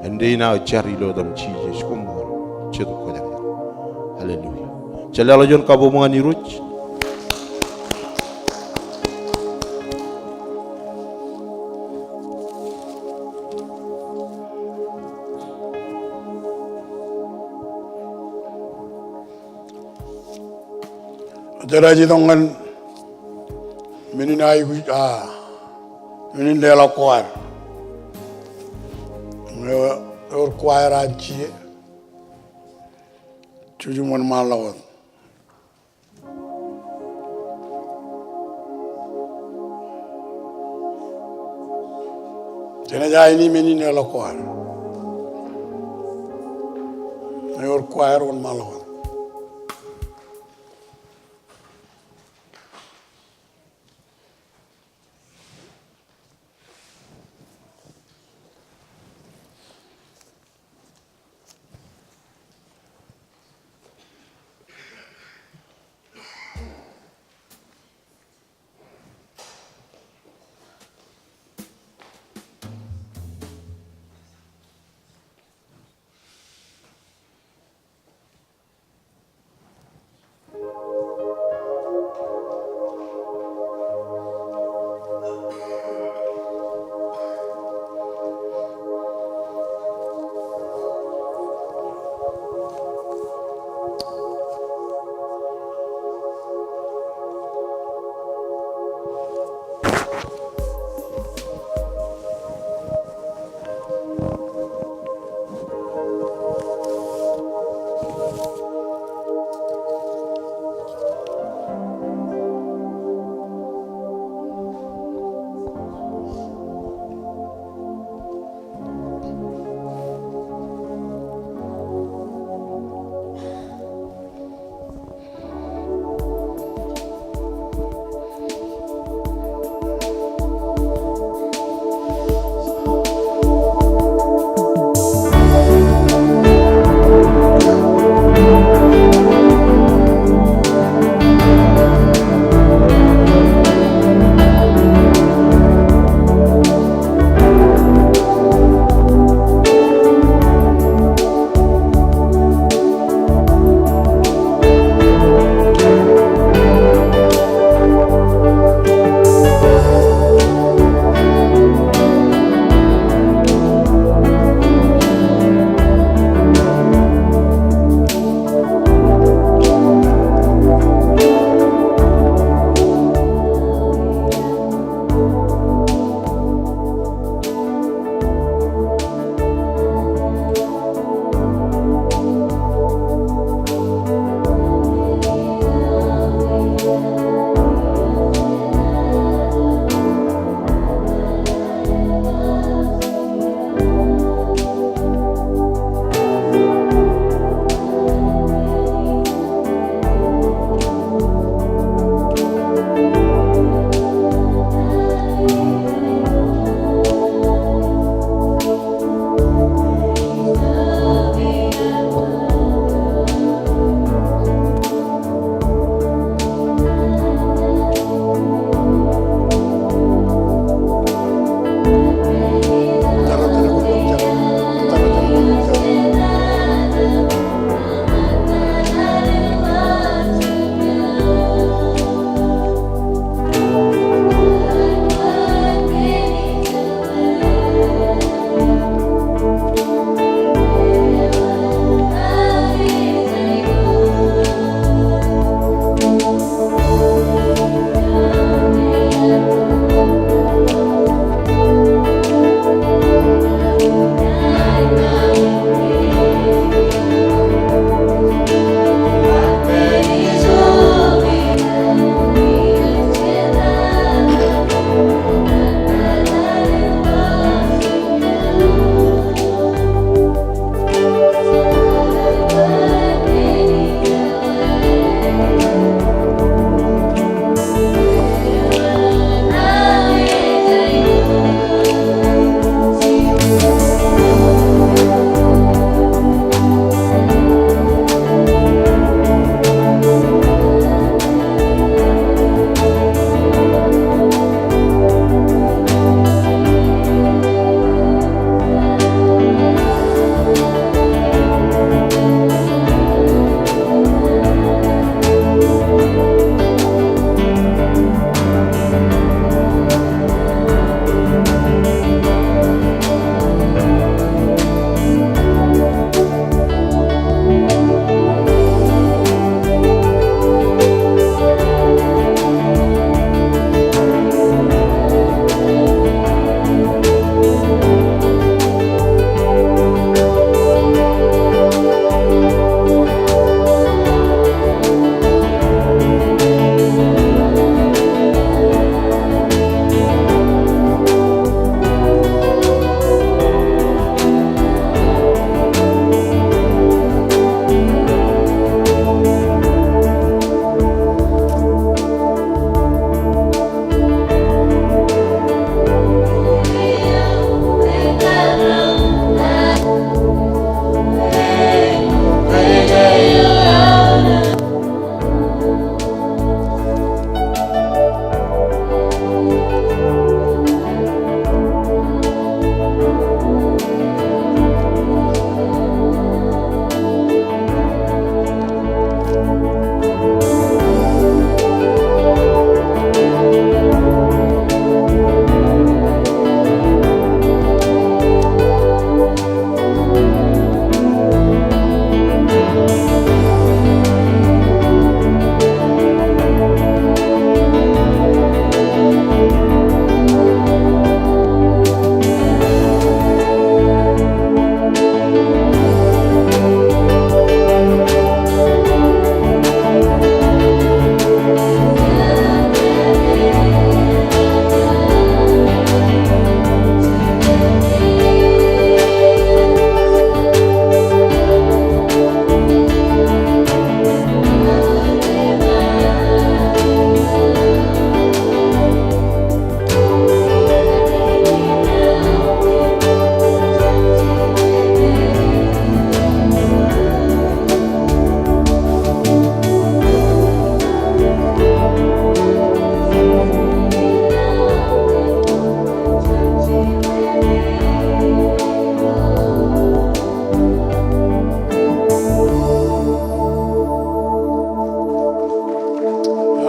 Āindein aō jar ilo etaṃ Jisōs, koṃṃool. Jet kwōjarjar. Hallelujah. Jen leḷọk juon kabbokbok ñan Irooj. Jen aikuj itok ñan men in aikuj, a, men in leḷọk choir. Ewōr choir an J A. Jouj im wōnṃaanḷọk wōt. Jenaaj aini men in leḷọk choir. Ewōr choir, wōnṃaanḷọk wōt.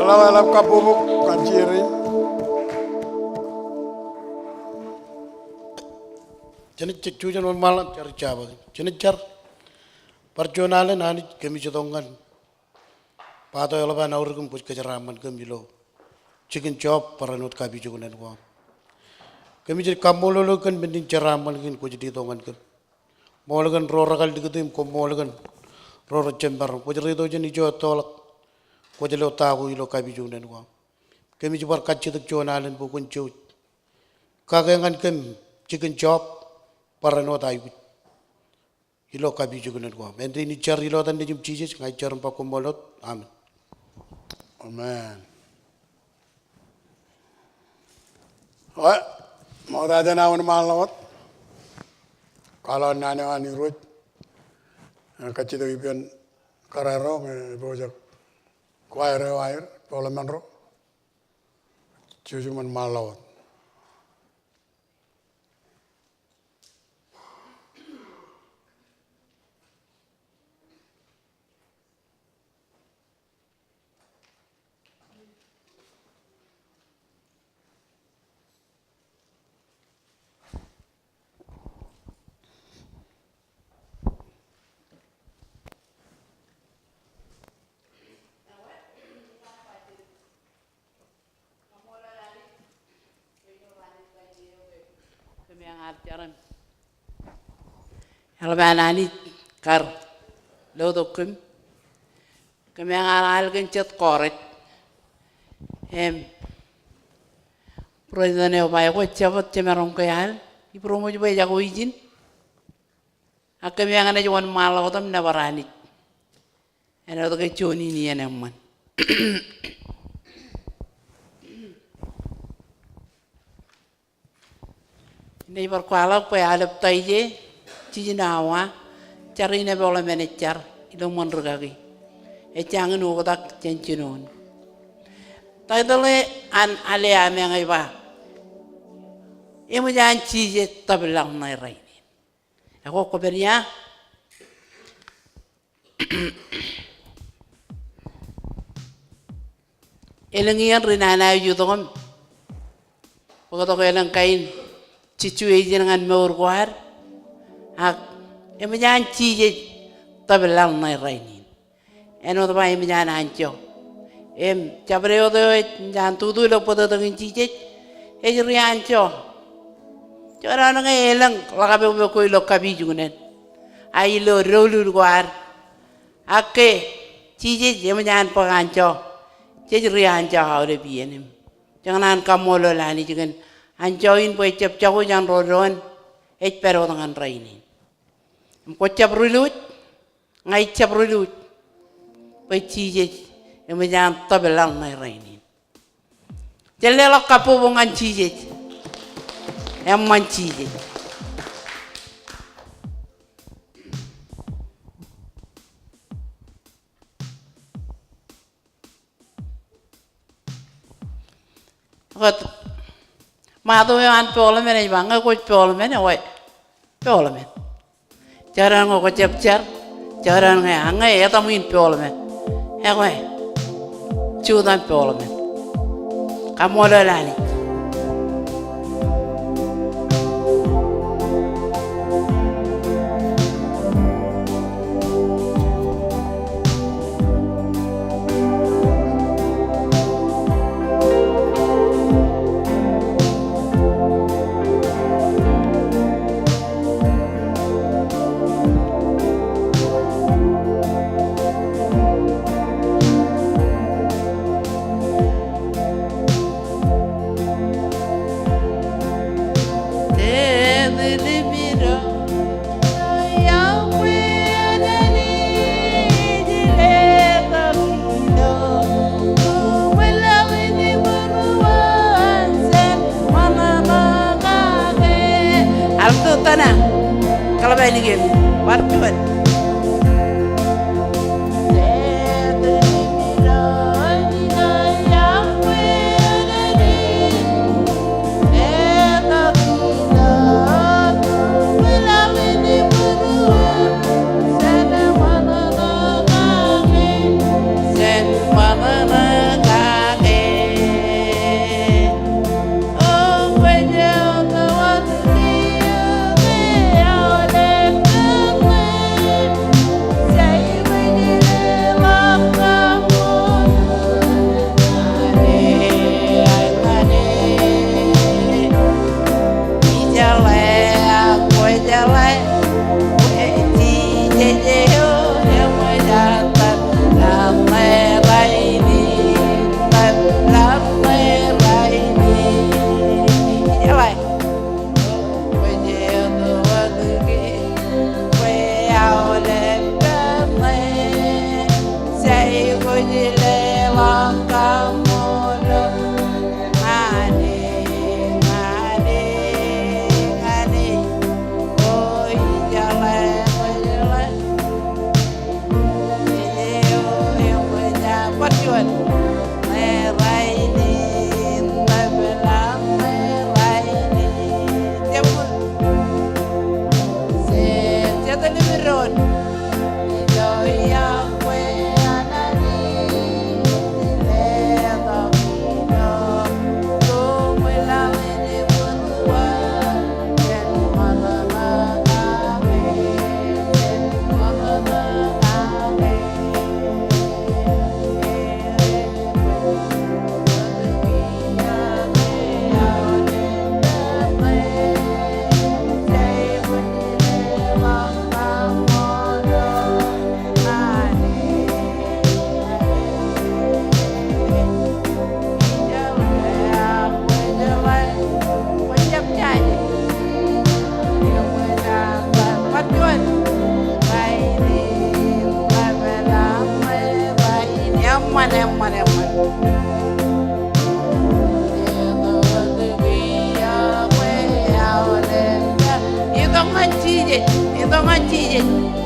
Eḷap, eḷap kabbokbok ñan Jerry. Jen, jen, jujen wōnṃaanḷọk, jar ijjab. Jen jar. Bar juon alen Anij kōmij itok ñan. Bōtab eḷap an aorōk im kwōj kōjeraaṃṃan kōm ilo jikin job barāinwōt kapijuknen ko aṃ. Kōmij kaṃṃoolol eok kōn men in jeraaṃṃan kein kwōj letok ñan kōm. Ṃool kōn ro rekar likūt im koṃṃool kōn ro rej jab maroñ. Kwōj reitok jān ijo ettoḷọk. Kwōj lo ta ko ilo kapijuknen ko aṃ. Kōmij bar kajjitōk juon alen bwe kwōn jouj kake ñan kōm jikin job barāinwōt aikuj ilo kapijuknen ko aṃ. Āindein ij jar ilo etan Nejiṃ Jisōs, ña ij jar im ba koṃṃool wōt. Amen. Amen. Eo, ṃokta jān aō wōnṃaanḷọk wōt. Kwaḷọk naan eo an Irooj. Ej kajjitōk ippān kōrā ro ñe epojak choir eo aer, bōkḷọk men ro. Jouj im wōnṃaanḷọk wōt. Kōm eñin jar im eḷap an Anij kar lotok kōm. Kōm eñin al kōn jet kọọrej. Im President eo ba ekwe jab wōt jemaroñ ke al, ibūroṃōj bwe ejako ijin. Ak kōm eñin ej wōnṃaanḷọk wōt im nōbar Anij. Āinwōt ke juon in iien eṃṃan. Inaaj bar kwaḷọk bwe aolep taije, jiljino awa, jar in epooḷ emān ej jar ilo ṃōn rikaki. Ej jañin oktak jān jinoin. Title eo an ale ameañ ej ba, eṃōj an Jisōs tōpar ḷọk ṇe rainin. Ekwe kwōpād ia? Elōñ iien ri nana eo ej itok im bōktok elōñ kain situation ñan mour ko ad. Ak eṃōj an Jisōs tōpar ḷọk ṇe rainin. Āinwōt ba eṃōj an anjọ. Im jabdewōt eo ej an tutu ilo bōtōktōkin Jisōs ej ri anjọ. Jekdọọn ñe elōñ ḷōkapokpok ko ilo kapijuknen. A ilo doulul ko ad. Ak ke Jisōs eṃōj an bōk anjọ, jej ri anjọ aolep iien im. Jej kōṇaan kaṃṃoolol Anij kōn anjọ in bwe ejjab jako jān ro doon, ej pād wōt ñan rainin. Im kwōj jab ri luuj, ña ij jab ri luuj, bwe Jisōs eṃōj an tōpar ḷọk ṇe rainin. Jen leḷọk kabbokbok ñan Jisōs. Eṃṃan Jisōs. Ekwe, ṃato eo an pooḷ emān ej ba, ñe kwōj pooḷ emān, ekwe, pooḷ emān. Jekdọọn ñe kwōj jab jar, jekdọọn ñe, ak ñe etaṃ in pooḷ emān. Ekwe, jutak pooḷ emān. Kaṃṃoolol Anij. Alto tana. Kaḷap ālikin. Bar juon. Itok ñan Jisōs.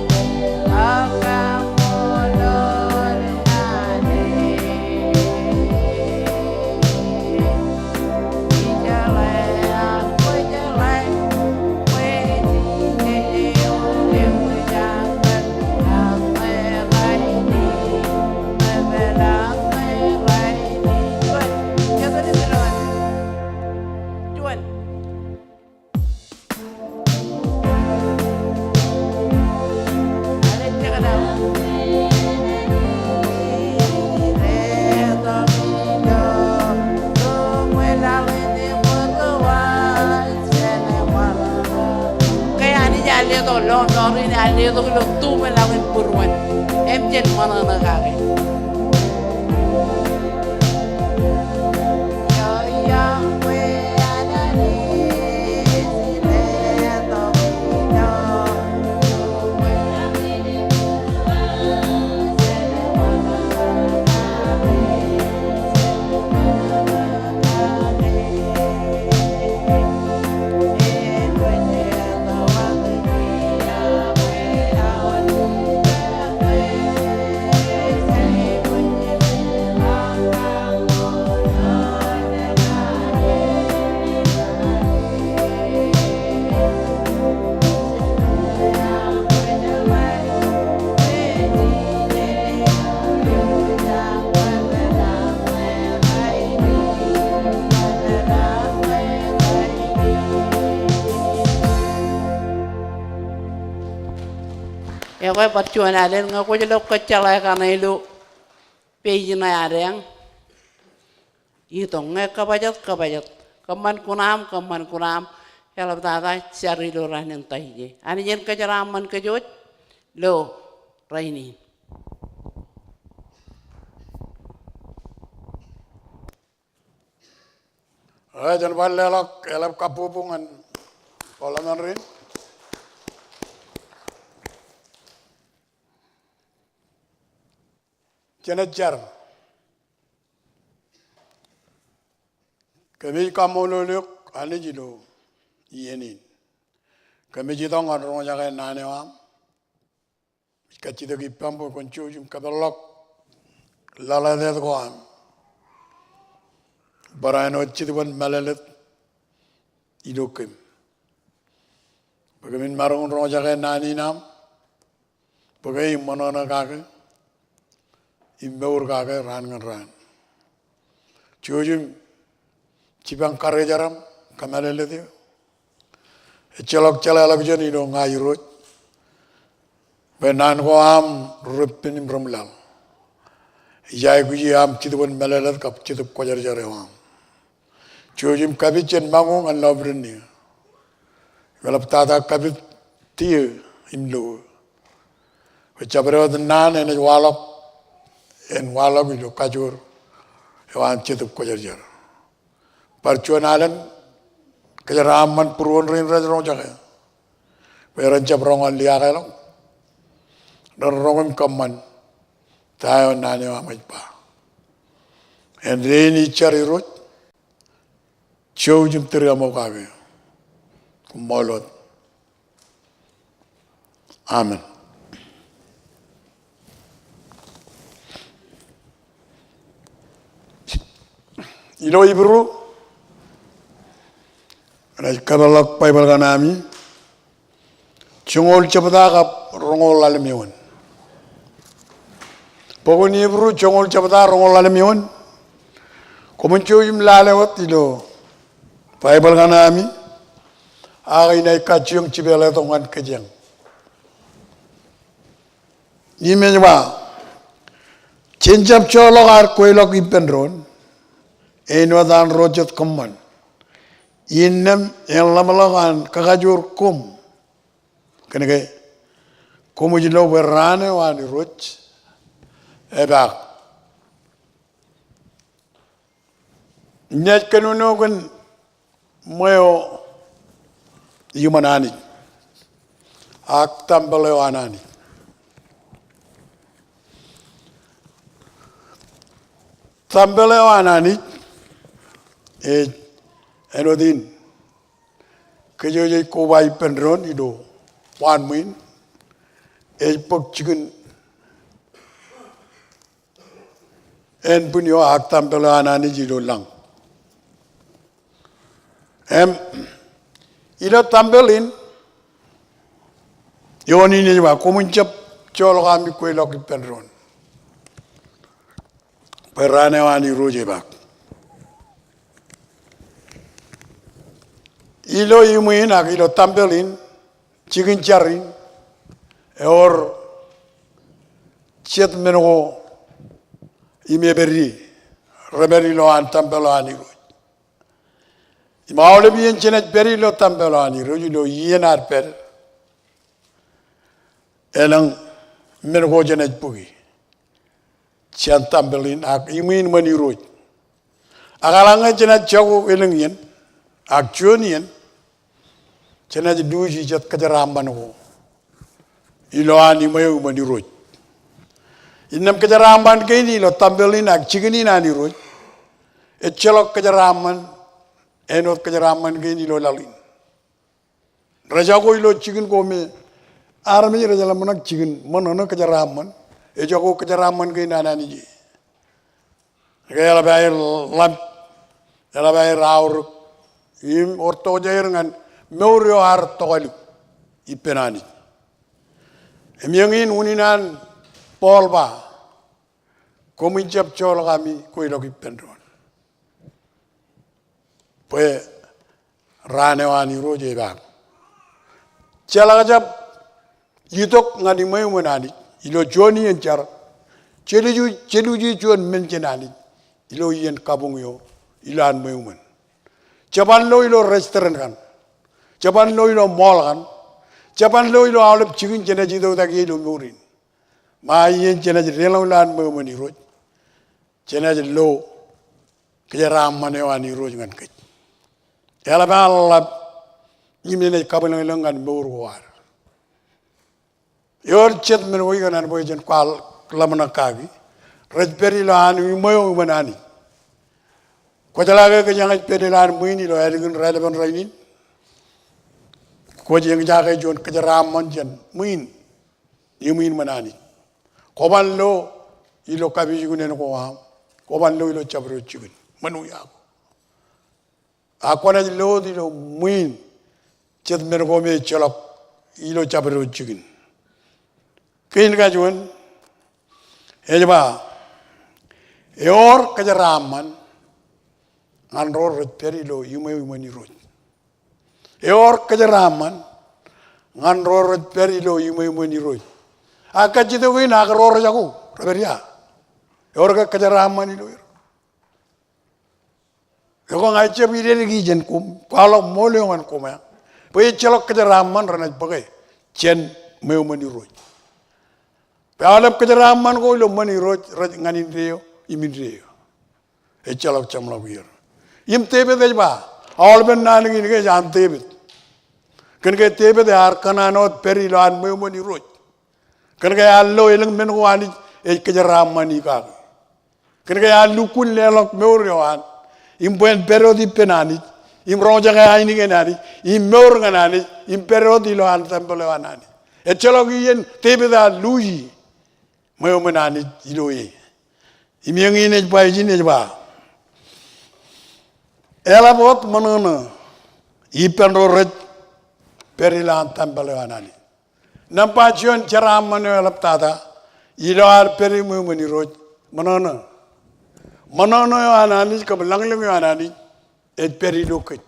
Ke Anij ear letok lọmọọr in, ear letok ilo tuṃwin laḷ in būruon. Im jen ṃōṇōṇō kake. Ekwe bar juon alen ñe kwōj lo kōjjeḷā kaṇe ilo page ṇe ad eañ. Itok ñe kōbajat, kōbajat. Kōṃṃan kuṇaaṃ, kōṃṃan kuṇaaṃ. Eḷaptata jar ilo raan in Taijeḷ. Anij en kōjeraaṃṃan kōj wōj ilo rainin. Ej bar leḷọk eḷap kabbokbok ñan Parliament in. Jen jar. Kōmij kaṃṃoolol eok Anij ilo iien in. Kōmij itok ñan roñjake naan eo aṃ. Ij kajjitōk ippaṃ bwe kwōn jouj im kōpeḷḷọk laḷ eteet ko an barāinwōt jetōb in mālōtlōt ilo kōm. Bwe kōmin maroñ in roñjake naan in aṃ, bwe ke ṃōṇōṇō kake im mour kake raan ñan raan. Jouj im jipañ karijeraṃ, kōmālōtlōt eō. Ejjeḷọk jeḷāḷọkjeṇ ilo ña Irooj bwe naan ko aṃ repen im reṃlaḷ. Ij aikuji aṃ Jetōb in mālōtlōt kab Jetōb Kwōjarjar eo aṃ. Jouj im kapit jān ṃañu ñan lọmọdé in. Im eḷaptata kapit tiō im lo. Bwe jabdewōt naan enaaj waḷọk, en waḷọk ilo kajoor eo an Jetōb Kwōjarjar. Bar juon alen, kōjeraaṃṃan būruon rein rej roñjake bwe ren jab roñ an liaakḷọk, ren roñ im kōṃṃan ta eo naan eo aṃ ej ba. Āindein ij jar Irooj, jouj im tūriaṃo kake. Koṃṃool wōt. Amen. Ilo Hibru, enaaj kapeḷḷọk Baibōḷ kaṇe ami, joñoul jebta kab roñoul ḷalem eoon. Bok in Hibru joñoul jebta roñoul ḷalem eoon. Koṃwin jouj im lale wōt ilo Baibōḷ kaṇe ami, ak inaaj kajjioñ jipeḷetok ñan kōjeañ. Im ej ba, jen jab joḷọk ad kweilọk ippān doon, āinwōt an ro jet kōṃṃan. Innām en ḷōmṇak an kakajoor koṃ. Kōnke koṃij lo bwe raan eo an Irooj epaak. Inaaj kōnono kōn ṃweo iuṃwin Anij ak tempel eo an Anij. Tempel eo an Anij ej āinwōt in kōjwōj ej koba ippān doon ilo Ba ṃwiin ej bōk jikin ānbwin eo ak tempel eo an Anij ilo lañ. Im ilo tempel in, eoon in ej ba, koṃwin jab joḷọk ami kweilọk ippān doon, bwe raan eo an Irooj epaak. Ilo iṃwe in ak ilo tempel in, jikin jar in, ewōr jet men ko im epād ie, repād ilowaan tempel eo an Irooj. Im aolep iien jenaaj pād ilo tempel eo an Irooj, ilo iien ear pād, elōñ men ko jenaaj bōki jān tempel in ak iṃwe in iṃōn Irooj. Ak eḷaññe jenaaj jako elōñ iien, ak juon iien, jenaaj luuji jet kōjeraaṃṃan ko ilowaan iṃwe eo iṃōn Irooj. Innām kōjeraaṃṃan kein ilo tempel in ak jikin in an Irooj, ejjeḷọk kōjeraaṃṃan, āinwōt kōjeraaṃṃan kein ilo laḷ in. Rej jako ilo jikin ko me armej rej ḷōmṇak jikin, ṃōṇōṇō kōjeraaṃṃan, ejako kōjeraaṃṃan kein an Anij e. Ke eḷap aer ḷap, eḷap aer aorōk, im wōr tokjāer ñan mour eo ear tokālik ippān Anij. Im eñin unin an Paul ba, koṃwin jab joḷọk ami kweilọk ippān doon, bwe raan eo an Irooj epaak. Jeḷak jab itok ñan iṃwe iṃōn Anij ilo juon iien jar, jeluuji, jeluuji juon men jān Anij ilo iien kabuñ eo ilowaan ṃweo iṃōn. Jeban lo ilo restaurant kaṇ, jeban lo ilo mall kaṇ, jeban lo ilo aolep jikin jenaaj itok tak ie ilo mour in. Ṃae iien jenaaj deḷọñ ilowaan ṃweo iṃōn Irooj, jenaaj lo kōjeraaṃṃan eo an Irooj ñan kōj. Eḷap an ḷap im enaaj kabwilōñlōñ ñan mour ko ad. Ewōr jet men ko ikōṇaan bwe jen kwaḷọk ḷōmṇak kaki. Rej pād ilowaan iṃwe eo iṃōn Anij. Kwōjeḷā ke kōjeañ ej pād ilowaan ṃwiin ilo ālikin raelepen rainin? Kwōj eñjake juon kōjeraaṃṃan jān ṃwiin, iṃwe in iṃōn Anij. Kwōban lo ilo kapijuknen ko aṃ, kwōban lo ilo jabdewōt jikin, ṃōn wiaak. Ak kwōnaaj lo wōt ilo ṃwiin jet men ko me ejjeḷọk ilo jabdewōt jikin. Kein kajuon, ej ba, ewōr kōjeraaṃṃan ñan ro rej pād ilo iṃwe eo iṃōn Irooj. Ewōr kōjeraaṃṃan ñan ro rej pād ilo iṃwe eo iṃōn Irooj. Ak kajjitōk in ak ro rej jako, rej pād ia? Ewōr ke kōjeraaṃṃan ilo er? Ekwe ña ij jab idediki jān koṃ, kwaḷọk ṃool eo ñan koṃ eo, bwe ejjeḷọk kōjeraaṃṃan renaaj bōke jān ṃweo iṃōn Irooj. Bwe aolep kōjeraaṃṃan ko ilo ṃōn Irooj rej ñan indeeo im indeeo. Ejjeḷọk jeṃḷọk ier. Im Devid ej ba, aolepen naan kein ke ej an Devid. Kōn ke Devid ear kōṇaan wōt pād ilowaan ṃweo iṃōn Irooj. Kōn ke ear lo elōñ men ko Anij ej kōjeraaṃṃani kaki. Kōn ke ear lukkuun leḷọk mour eo an im bwe en pād wōt ippān Anij im roñjake ainikien Anij im mour ñan Anij im pād wōt ilowaan tempel eo an Anij. Ejjeḷọk iien Devid ear luuji ṃweo iṃōn Anij ilo e. Im eñin ej ba ijin, ej ba, eḷap wōt ṃōṇōṇō ippān ro rej pād ilowaan tempel eo an Anij. Nōṃba juon jeraaṃṃan eo eḷaptata ilo ad pād iṃweo iṃōn Irooj, ṃōṇōṇō. Ṃōṇōṇō eo an Anij kab lañlōñ eo an Anij ej pād ilo kōj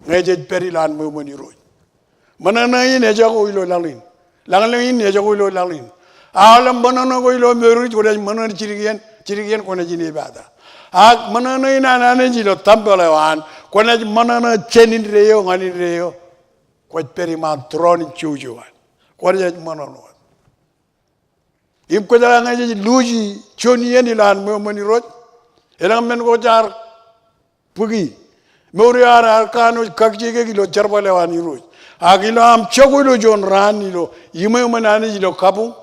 ñe jej pād ilowaan ṃweo iṃōn Irooj. Ṃōṇōṇō in ejako ilo laḷ in. Lañlōñ in ejako ilo laḷ in. Aolep ṃōṇōṇō ko ilo mour eo kwōnaaj ṃōṇōṇō jidik iien, jidik iien kwōnaaj inepata. Ak ṃōṇōṇō in an Anij ilo tempel eo an, kwōnaaj ṃōṇōṇō jān indeeo ñan indeeo. Kwōj pād iṃaan tūroon in jouj eo an. Kwōnaaj ṃōṇōṇō. Im kwōjeḷā ñe jej luuji juon iien ilowaan ṃweo iṃōn Irooj, elōñ men ko jaar bōki. Mour eo ad ear kanooj kakijekjek ilo jerbal eo an Irooj. Ak ilo aṃ jako ilo juon raan ilo iṃweo iṃōn Anij ilo kabuñ,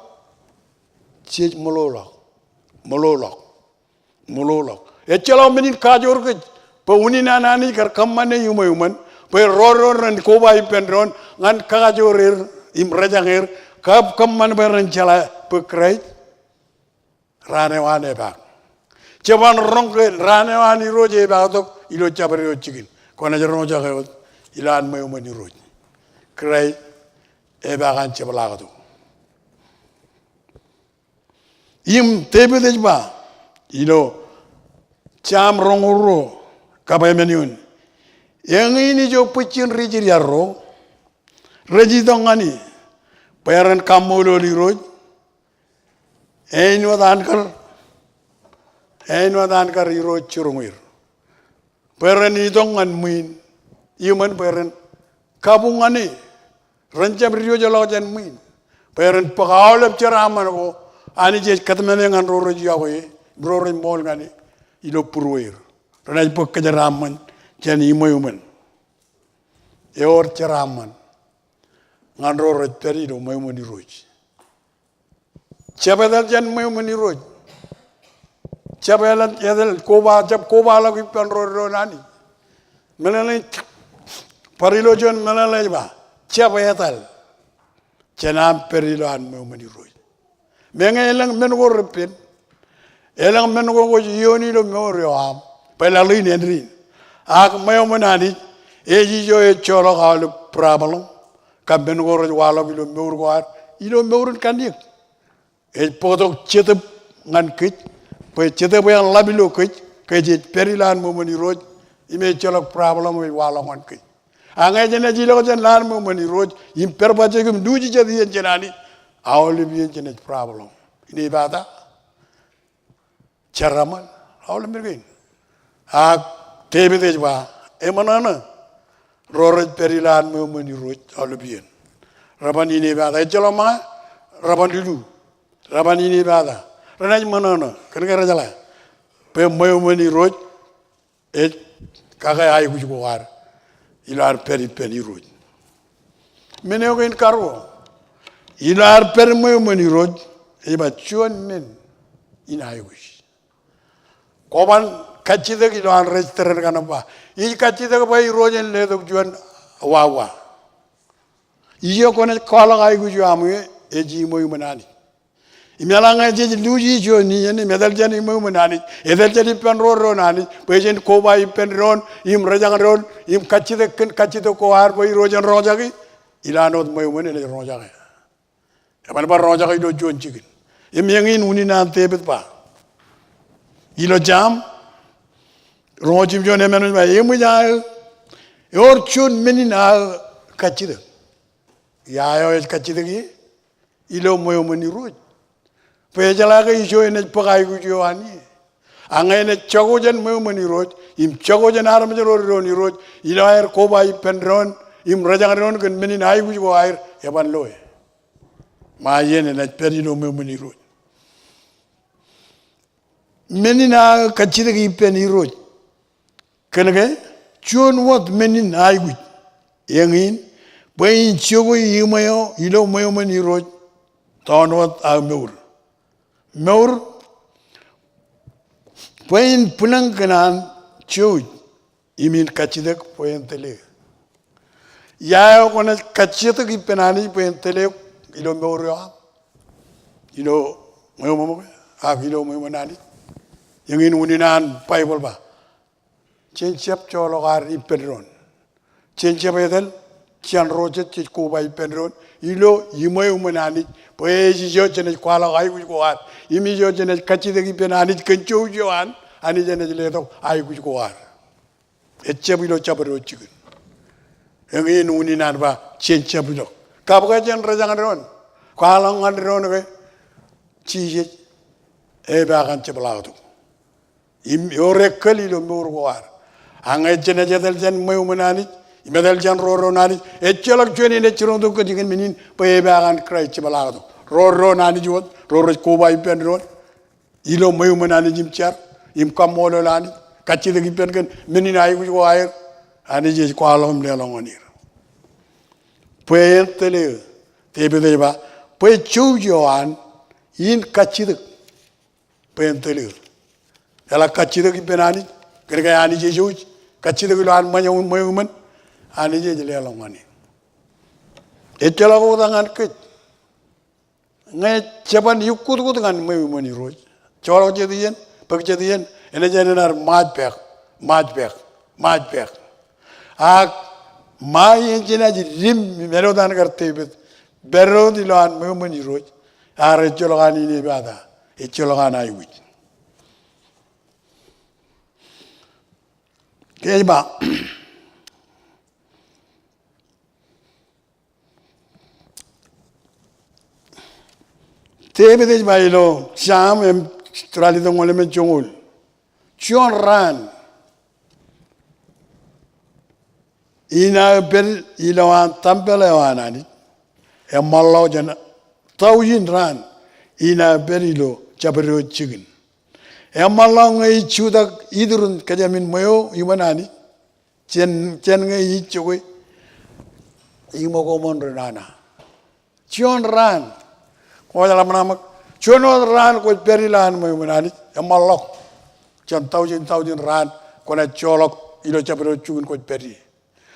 jej ṃōḷoḷọk. Ṃōḷoḷọk. Ṃōḷoḷọk. Ejjeḷọk men in kajoor kōj bwe unin an Anij kar kōṃṃane iṃweo iṃōn bwe ro doon ren koba ippān doon ñan kakajoor er im rejañer, kab kōṃṃan bwe ren jeḷā bwe Kraist raan eo an epaak. Jeban roñ ke raan eo an Irooj epaaktok ilo jabdewōt jikin. Kwōnaaj roñjake wōt ilowaan ṃweo ṃōn Irooj. Kraist epaak an jepḷaaktok. Im Devid ej ba ilo Sam roñoul ruo kab emān eoon, eñin ijo bwijin ri-Israel ro rej itok ñan e bwe ren kaṃṃoolol Irooj, āinwōt an kar, āinwōt an kar Irooj jiroñ er. Bwe ren itok ñan ṃwiin, iṃōn bwe ren kabuñ ñan e, ren jab diwōjḷọk jān ṃwiin. Bwe ren bōk aolep jeraaṃṃan ko Anij ej kōtmāne ñan ro rej iọkwe e, ro rej ṃool ñan e ilo būrueir. Renaaj bōk kōjeraaṃṃan jān iṃweo ṃōn. Ewōr jeraaṃṃan ñan ro rej pād ilo ṃweo ṃōn Irooj. Jab etal jān ṃweo ṃōn Irooj. Jab etal, etal koba, jab kobaḷọk ippān ro doon Anij. Meḷeḷe, bar ilo juon meḷeḷe ej ba, jab etal jān aṃ pād ilowaan ṃweo ṃōn Irooj. Meñe elōñ men ko repen, elōñ men ko kwōj iioon ilo mour eo aṃ bwe laḷ in āindein. Ak ṃweo ṃōn Anij ej ijo ej joḷọk aolep problem kab men ko rej waḷọk ilo mour ko ad, ilo mour in kanniōk. Ej bōktok Jetōb ñan kōj, bwe Jetōb eḷap ilo kōj, kōj ej pād ilowaan ṃweo ṃōn Irooj, im ejjeḷọk problem eo ej waḷọk ñan kōj. Ak ñe jenaaj ilọk jān lowaan ṃweo ṃōn Irooj im pād bajjek im luuji jet iien jān Anij, aolep iien jenaaj problem. Inepata, jeraaṃṃan, aolep men kein. Ak Devid ej ba, eṃōṇōṇō ro rej pād ilowaan ṃweo ṃōn Irooj aolep iien. Reban inepata, ejjeḷọk ṃōñā, reban dilu, reban inepata. Renaaj ṃōṇōṇō, kōnke rejeḷā bwe ṃweo ṃōn Irooj ej kake aikuj ko ad ilo ad pād ippān Irooj. Men eo kein karuo, ilo ad pād ṃweo ṃōn Irooj, ej ba juon men in aikuj. Kwōban kajjitōk ilowaan rej tōre kaṇ ba, ij kajjitōk bwe Irooj en letok juon wāwā. Ijo kwōnaaj kwaḷọk aikuj eo aṃ ie, ej iṃweo ṃōn Anij. Im eḷaññe jej luuji juon iien im etal jān iṃweo ṃōn Anij, etal jān ippān ro doon Anij, bwe jen koba ippān doon, im rejañ doon, im kajjitōk kōn kajjitōk ko ad bwe Irooj en roñjake, ilowaan wōt ṃweo ṃōn enaaj roñjake. Eban bar roñjake ilo juon jikin. Im eñin unin an Devid ba. Ilo Sam roñoul jimjuon emān ej ba, eṃōj aō, ewōr juon men in aō kajjitōk. Ia eo ej kajjitōk ie? Ilo ṃweo ṃōn Irooj. Bwe ejeḷā ke ijo enaaj bōk aikuj eo an ie. Ak ñe enaaj jako jān ṃweo ṃōn Irooj, im jako jān armej ro doon Irooj, ilo aer koba ippān doon, im rejañ doon kōn men in aikuj ko aer, eban loe. Ṃae iien enaaj pād ilo ṃweo ṃōn Irooj. Men in aō kajjitōk ippān Irooj. Kōnke juon wōt men in aikuj eñin, bwe in jokwe iṃweo ilo ṃweo ṃōn Irooj, toon wōt aō mour. Mour, bwe in bwilōñ kōn an jouj, im in kajjitōk bwe en tōl eō. Ia eo kwōnaaj kajjitōk ippān Anij bwe en tōl eok ilo mour eo aṃ, ilo ṃweo ṃōṃ ke, ak ilo ṃweo ṃōn Anij? Eñin unin an Baibōḷ ba, jen jab joḷọk ad ippān doon. Jen jab etal jān ro jet jej koba ippān doon ilo iṃweo ṃōn Anij, bwe ej ijo jenaaj kwaḷọk aikuj ko ad, im ijo jenaaj kajjitōk ippān Anij kōn jouj eo an, Anij enaaj letok aikuj ko ad. Ejjab ilo jabdewōt jikin. Eñin unin an ba, jen jab ilọk. Kab ke jen rejañ doon, kwaḷọk ñan doon ke Jisōs epaak an jepḷaaktok. Im ewōr ekkal ilo mour ko ad. Ak ñe jenaaj etal jān ṃweo ṃōn Anij, im etal jān ro doon Anij, ejjeḷọk juon enaaj jiroñtok kōj kōn men in bwe epaak an Kraist jepḷaaktok. Ro doon Anij wōt, ro rej koba ippān doon ilo ṃweo ṃōn Anij im jar, im kaṃṃoolol Anij, kajjitōk ippān kōn men in aikuj ko aer, Anij ej kwaḷọk im leḷọk ñan er. Bwe en tōl eō, Devid ej ba, bwe jouj eo an in kajjitōk bwe en tōl eō. Eḷak kajjitōk ippān Anij, kōnke Anij ej jouj, kajjitōk ilowaan ṃweo ṃōn, Anij ej leḷọk ñan e. Ejjeḷọk oktak ñan kōj. Ñe jeban ikkutkut ñan ṃweo iṃōn Irooj. Joḷọk jet iien, bōk jet iien, enaaj enaaj ṃaaj pek, ṃaaj pek, ṃaaj pek. Ak ṃae enaaj dim im edotan kar Devid, pād wōt ilowaan ṃweo iṃōn Irooj, ear ejjeḷọk an inepata, ejjeḷọk an aikuj. Ke ej ba, Devid ej ba ilo Sam im ralitōñoul emān joñoul. Juon raan inaaj pād ilowaan tempel eo an Anij. Eṃṃanḷọk jān taujin raan inaaj pād ilo jabdewōt jikin. Eṃṃanḷọk ñe ij jutak iturin kōjemin ṃweo iṃōn Anij. Jān, jān ñe ij jokwe iṃōkoṃōn ri nana. Juon raan kwōj ḷōmṇak ṃōk, juon wōt raan kwōj pād ilowaan ṃweo iṃōn Anij, eṃṃanḷọk. Jān taujin taujin raan kwōnaaj joḷọk ilo jabdewōt jikin kwōj pād ie.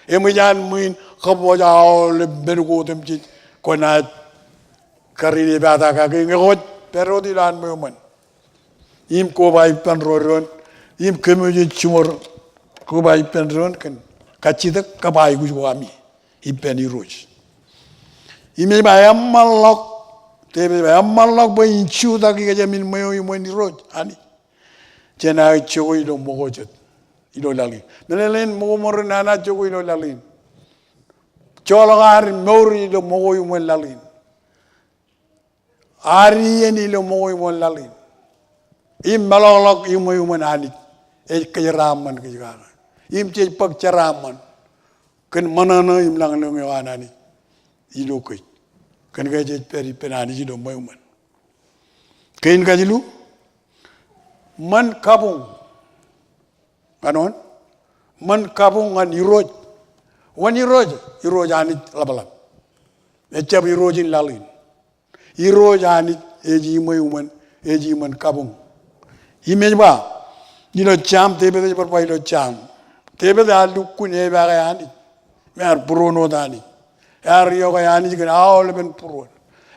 Eṃōj an ṃwiin kab wōj aolep men ko otemjej kwōnaaj kar inepata kake ñe kwōj pād wōt ilowaan ṃweo iṃōn. Im koba ippān ro doon, im kōmwōj jiṃor koba ippān doon kōn kajjitōk kab aikuj ko ami ippān Irooj. Im ej ba eṃṃanḷọk, Devid ej ba eṃṃanḷọk bwe in jutak kōjemin ṃweo iṃōn Irooj Anij jān aō jokwe ilo ṃōko jet ilo laḷ in. Meḷeḷein ṃōkoṃōn ri nana jokwe ilo laḷ in. Joḷọk ad mour ilo ṃōko iṃōn laḷ in. Ad iien ilo ṃōko iṃōn laḷ in. Im meḷọkḷọk iṃweo iṃōn Anij ej kōjeraaṃṃan kōj kake. Im jej bōk jeraaṃṃan kōn ṃōṇōṇō im lañlōñ eo an Anij ilo kōj. Kōn ke jej pād ippān Anij ilo ṃweo iṃōn. Kein kajilu, ṃōn kabuñ. Ñan wōn? Ṃōn kabuñ ñan Irooj. Wōn Irooj? Irooj Anij ḷapḷap. Ejjab irooj in laḷ in. Irooj Anij ej iṃweo iṃōn, ej iṃōn kabuñ. Im ej ba, ilo Sam, Devid ej bar ba ilo Sam. Devid ear lukkuun epaake Anij. Im ear būruon wōt Anij. Ear iọkwe Anij kōn aolepen būruon.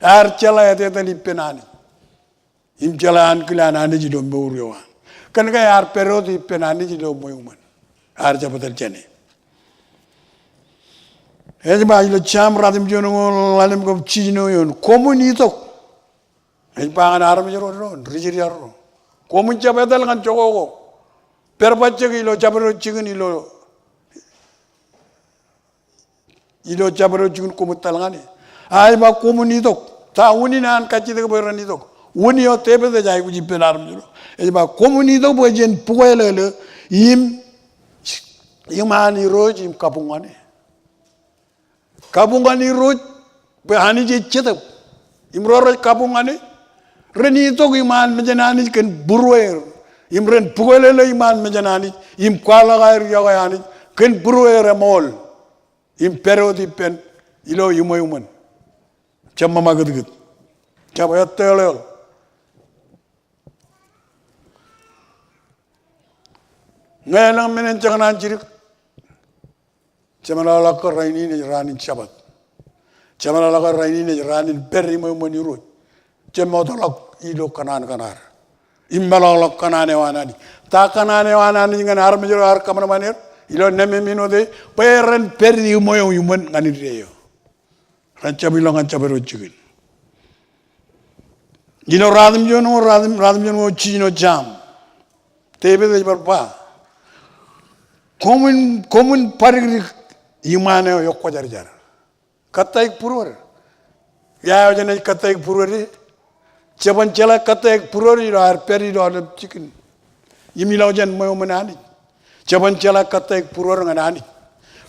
Ear jeḷā etetal ippān Anij. Im jeḷā ankilaan Anij ilo mour eo an. Kōn ke ear pād wōt ippān Anij ilo ṃweo iṃōn. Ear jab etal jāne. Ej ba ilo Sam ratimjuon eoon ḷalem kab jiljino eoon. Koṃwin itok. Ej ba ñan armej ro doon, ri Israel ro. Koṃwin jab etal ñan jokwe ko. Pād bajjek ilo jabdewōt jikin ilo ilo jabdewōt jikin koṃwin etal ñan e. A ej ba koṃwin itok. Ta unin an kajjitōk bwe ren itok? Unin eo Devid ej aikuj ippān armej ro. Ej ba koṃwin itok bwe jen bukwelōlō im iṃaan Irooj im kabuñ ñan e. Kabuñ ñan Irooj bwe Anij ej Jetōb. Im ro rej kabuñ ñan e ren itok iṃaan mejān Anij kōn būrueir. Im ren bukwelōlō iṃaan mejān Anij im kwaḷọk aer iọkwe Anij kōn būrueir eṃool. Im pād wōt ippān ilo iṃweo iṃōn. Jab ṃōṃakūtkūt. Jab eteḷeḷ. Ñe elōñ men en jekōṇaan jidik, jemeḷọkḷọk ke rainin ej raan in Jabōt. Jemeḷọkḷọk ke rainin ej raan in pād iṃweo iṃōn Irooj. Jemootḷọk ilo kōṇaan kōṇaan. Im meḷọkḷọk kōṇaan eo an Anij. Ta kōṇaan eo an Anij ñan armej ro ear kōṃanṃan er ilo nemāmein wōt e, bwe ren pād iṃweo iṃōn ñan indeeo. Ren jab ilọk ñan jabdewōt jikin. Ilo ratimjuon ko, ratim, ratimjuon ko jiljino Sam. Devid ej bar ba, koṃwin, koṃwin badikdik iṃaan eo ekwōjarjar. Kōttāik būruod. Ia eo jenaaj kōttāik būruod e? Jeban jeḷā kōttāik būruod ilo ad pād ilo aolep jikin im ilọk jān ṃweo iṃōn Anij. Jeban jeḷā kōttāik būruod ñan Anij.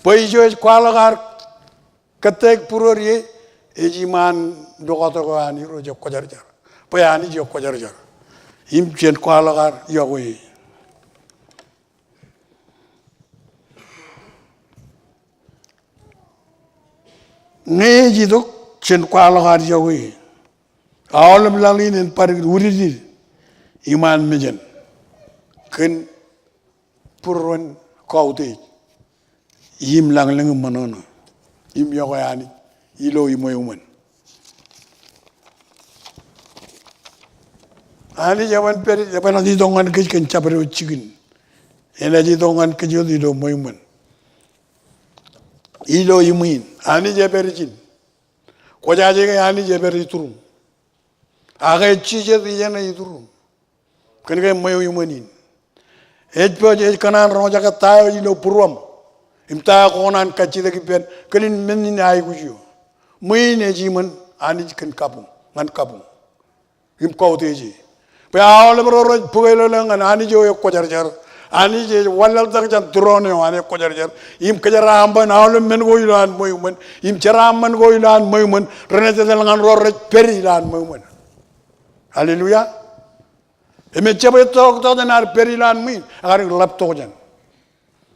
Bwe ijo ej kwaḷọk ad kōttāik būruod ie, ej iṃaan lokatok eo an Irooj ekwōjarjar. Bwe Anij ekwōjarjar. Im jen kwaḷọk ad iọkwe e. Ñe ej itok, jen kwaḷọk ad iọkwe e. Aolep laḷ in en badikdik, udikdik iṃaan mejān kōn būruon kautiej im lañlōñ im ṃōṇōṇō im iọkwe Anij ilo iṃweo iṃōn. Anij eban pād, eban itok ñan kōj kōn jabdewōt jikin. Enaaj itok ñan kōj wōt ilo ṃweo iṃōn. Ilo iṃwiin, Anij epād ijin. Kwōjaje ke Anij epād ituruṃ. Ak ej jijet ijeṇe ituruṃ. Kōn ke ṃweo iṃōn in. Ej pojak, ej kōṇaan roñjake ta eo ilo būruōṃ im ta eo kwōkōṇaan kajjitōk ippān kōn in men in aikuj eo. Ṃwiin ej iṃōn Anij kōn kabuñ, ñan kabuñ im kautiej e. Bwe aolep ro rej bōk elōñ ñan Anij eo ekwōjarjar, Anij ej wanlaḷtak jān tūroon eo an ekwōjarjar im kōjeraaṃṃan aolep men ko ilowaan ṃweo iṃōn im jeraaṃṃan ko ilowaan ṃweo iṃōn renaaj etal ñan ro rej pād ilowaan ṃweo iṃōn. Hallelujah. Im ejjab etoktok jān ad pād ilowaan ṃwiin, ekar ḷap tokjān.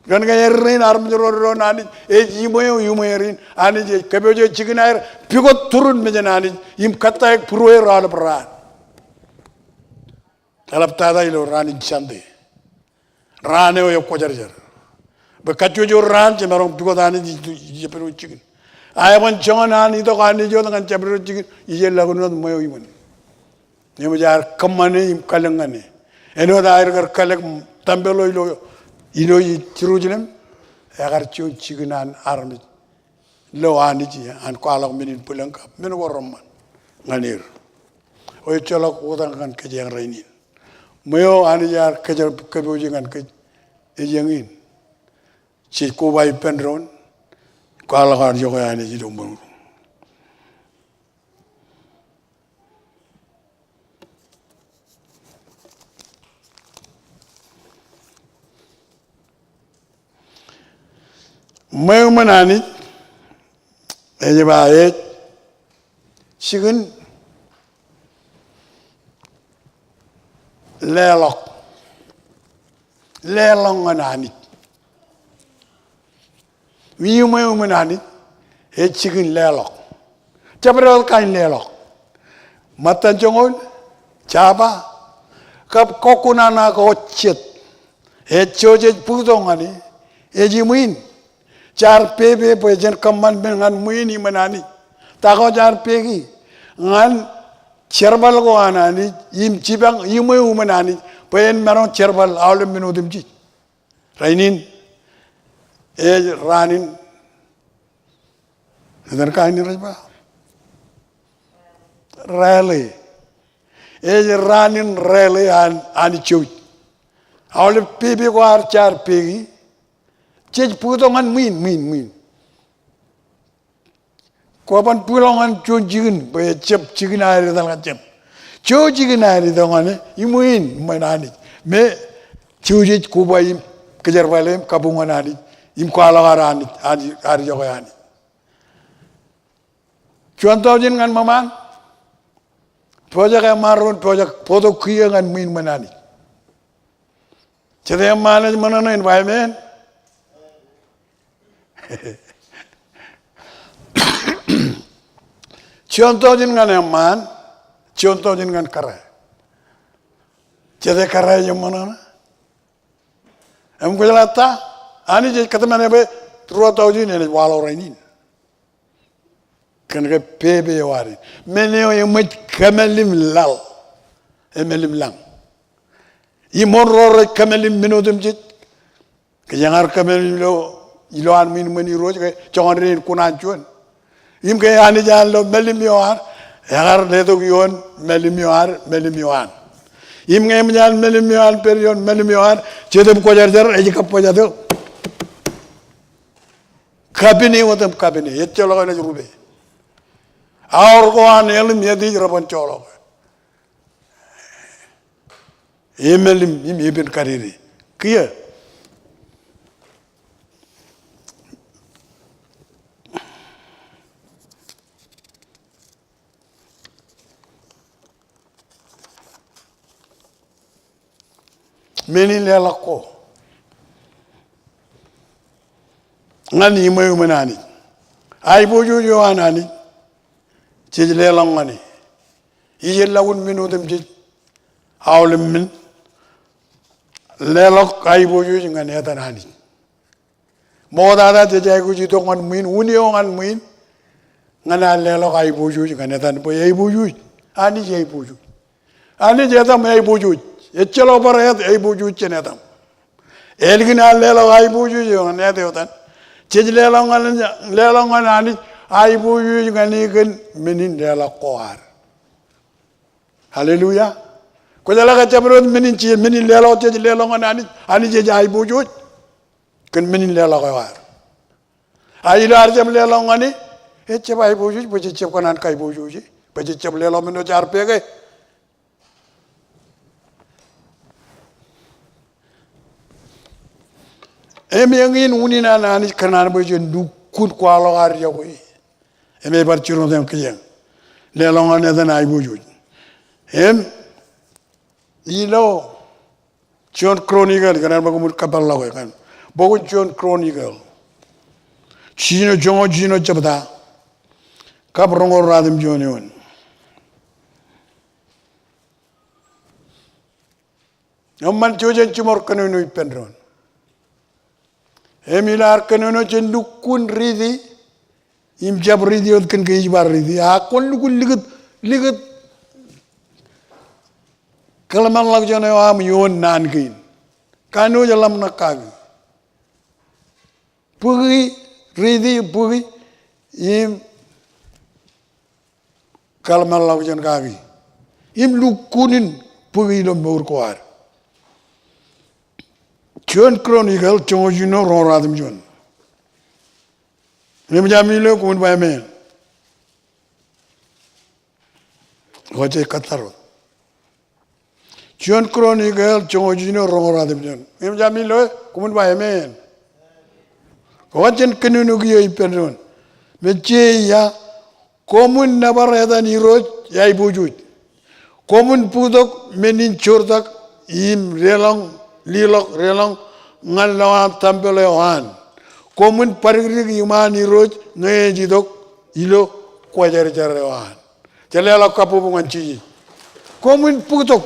Kōn ke errein armej ro doon Anij ej iṃweo iṃweer in, Anij ej kōpooje jikin aer pukot turin mejān Anij im kōttāik būrueir aolep raan. Eḷaptata ilo raan in Sunday. Raan eo ekwōjarjar. Bwe kajjojo raan jemaroñ pukot Anij ij, ij jabdewōt jikin. Ak eban joñan an itok Anij wōt ñan jabdewōt jikin, ij ḷọk wōt ṃweo iṃōn. Eṃōj aer kōṃṃane im kalōk ñan e. Āinwōt aer kar kalōk tempel eo ilo, ilo Jerusalem, ekar juon jikin an armej lo Anij an kwaḷọk men in bwilōñ kab men ko reṃṃan ñan er. Eo ejjeḷọk oktak ñan kōj eañ rainin. Ṃweo Anij ear kōj, kōpooje ñan kōj ej eñin. Jej koba ippān doon, kwaḷọk ad iọkwe Anij ilo ṃōṇōṇō. Ṃweo iṃōn Anij, ej ba ej jikin leḷọk. Leḷọk ñan Anij. Iṃweo iṃōn Anij, ej jikin leḷọk. Jabdewōt kain leḷọk. Ṃōttan joñoul, jaba, kab kọkkure ṇa ko jet. Ej jouj jej bōktok ñan e, ej iṃwiin. Jaar pepe bwe jen kōṃṃan men ñan ṃwiin iṃōn Anij. Ta ko jaar peki? Ñan jerbal ko an Anij, im jipañ iṃweo iṃōn Anij, bwe en maroñ jerbal aolep men otemjej. Rainin, ej raan in, etan kain in rej ba? Rally. Ej raan in rally an, an Anij jouj. Aolep pepe ko ad jaar peki, jej bōktok ñan ṃwiin, ṃwiin, ṃwiin. Kwōban bwilọk ñan juon jikin, bwe ejjab jikin aer etal ñan jab. Juon jikin aer itok ñan e, iṃwiin, iṃōn Anij. Me, jouj jej koba im kōjerbale im kabuñ ñan Anij, im kwaḷọk ad Anij, Anij, ad iọkwe Anij. Juon taujin ñan ṃōṃaan, pojak eṃṃaan ro en pojak bōktok kiiō ñan ṃwiin iṃōn Anij. Jete eṃṃaan ej ṃōṇōṇō in ba amen? Juon taujin ñan eṃṃaan, juon taujin ñan kōrā. Jete kōrā ej ṃōṇōṇō? Im kwōjeḷā ta, Anij ej kōtmāne bwe ruo taujin enaaj waḷọk rainin. Kōn ke pepe eo ad. Men eo eṃōj kōmālim laḷ. Emālim lañ. Im wōn ro rej kōmālim men otemjej? Kōjeañ ar kōmālim ilo, ilowaan ṃwiin iṃōn Irooj ke joñan dein kuṇaan juon. Im ke Anij an lo mālim eo an, ekar letok ioon mālim eo an, mālim eo an. Im ñe eṃōj an mālim eo an pād ioon mālim eo an, Jetōb Kwōjarjar ej kabbōjak tok. Kapin e otem kapin e, ejjeḷọk enaaj rupe. Aor ko an eḷim etiej reban joḷọk. Emālim im epen kadede. Kiiō. Men in leḷọk ko ñan iṃweo iṃōn Anij. Aiboojoj eo an Anij jej leḷọk ñan e. Ij ḷọk wōt men otemjej aolep men. Leḷọk aiboojoj ñan etan Anij. Ṃoktata jej aikuj itok ñan ṃwiin, un eo ñan ṃwiin. ñan ad leḷọk aiboojoj ñan etan bwe aiboojoj. Anij aiboojoj. Anij etaṃ aiboojoj. Ejjeḷọk bar et aiboojoj jān etaṃ. Ālikin ad leḷọk aiboojoj eo ñan et eo etan, jej leḷọk ñan, leḷọk ñan Anij aiboojoj ñan e kōn men in leḷọk ko ad. Hallelujah. Kwōjeḷā ke jabdewōt men in jej, men in leḷọk, jej leḷọk ñan Anij, Anij ej aiboojoj kōn men in leḷọk eo ad. A ilo ad jab leḷọk ñan e, ejjab aiboojoj, bwe jej jab kōṇaan kaiboojoj e, bwe jej jab leḷọk men eo jaar peke. Im eñin unin an Anij kōṇaan bwe jen lukkuun kwaḷọk ad yokwe. Im ej bar jiroñ im kijeñ. Leḷọk ñan etan aiboojoj. Im ilo Juon Chronicle, ikōṇaan bwe koṃwin kōpeḷḷọk e kōn bok in Juon Chronicle. Jiljino, joñoul jiljino jebta. Kab roñoul ruatimjuon eoon. Eṃṃan, jen jiṃor kōnono ippān doon. Im ilo ad kōnono jen lukkuun riiti, im jab riiti wōt kōn ke ij bar riiti. A kwōn lukkuun likūt, likūt kōḷmānḷọkjeṇ eo aṃ ioon naan kein. Kanooj ḷōmṇak kaki. Bōki, riiti, bōki, im kōḷmānḷọkjeṇ kaki. Im lukkuun in bōki ilo mour ko ad. Juon Chronicle joñoul jiljino roñoul ruatimjuon. Im jab milo koṃwin ba amen. Eo jej kōttar wōt. Juon Chronicle joñoul jiljino roñoul ruatimjuon. Im jab milo, koṃwin ba amen. Eo jen kōnono kiiō ippān doon. Meje ia, koṃwin nōbar etan Irooj aiboojoj. Koṃwin bōktok men in joortak im deḷọñ, liḷọk, deḷọñ ñan lowaan tempel eo an. Koṃwin badikdik iṃaan Irooj ñe ej itok ilo kwōjarjar eo an. Jen leḷọk kabbokbok ñan Jisōs. Koṃwin bōktok.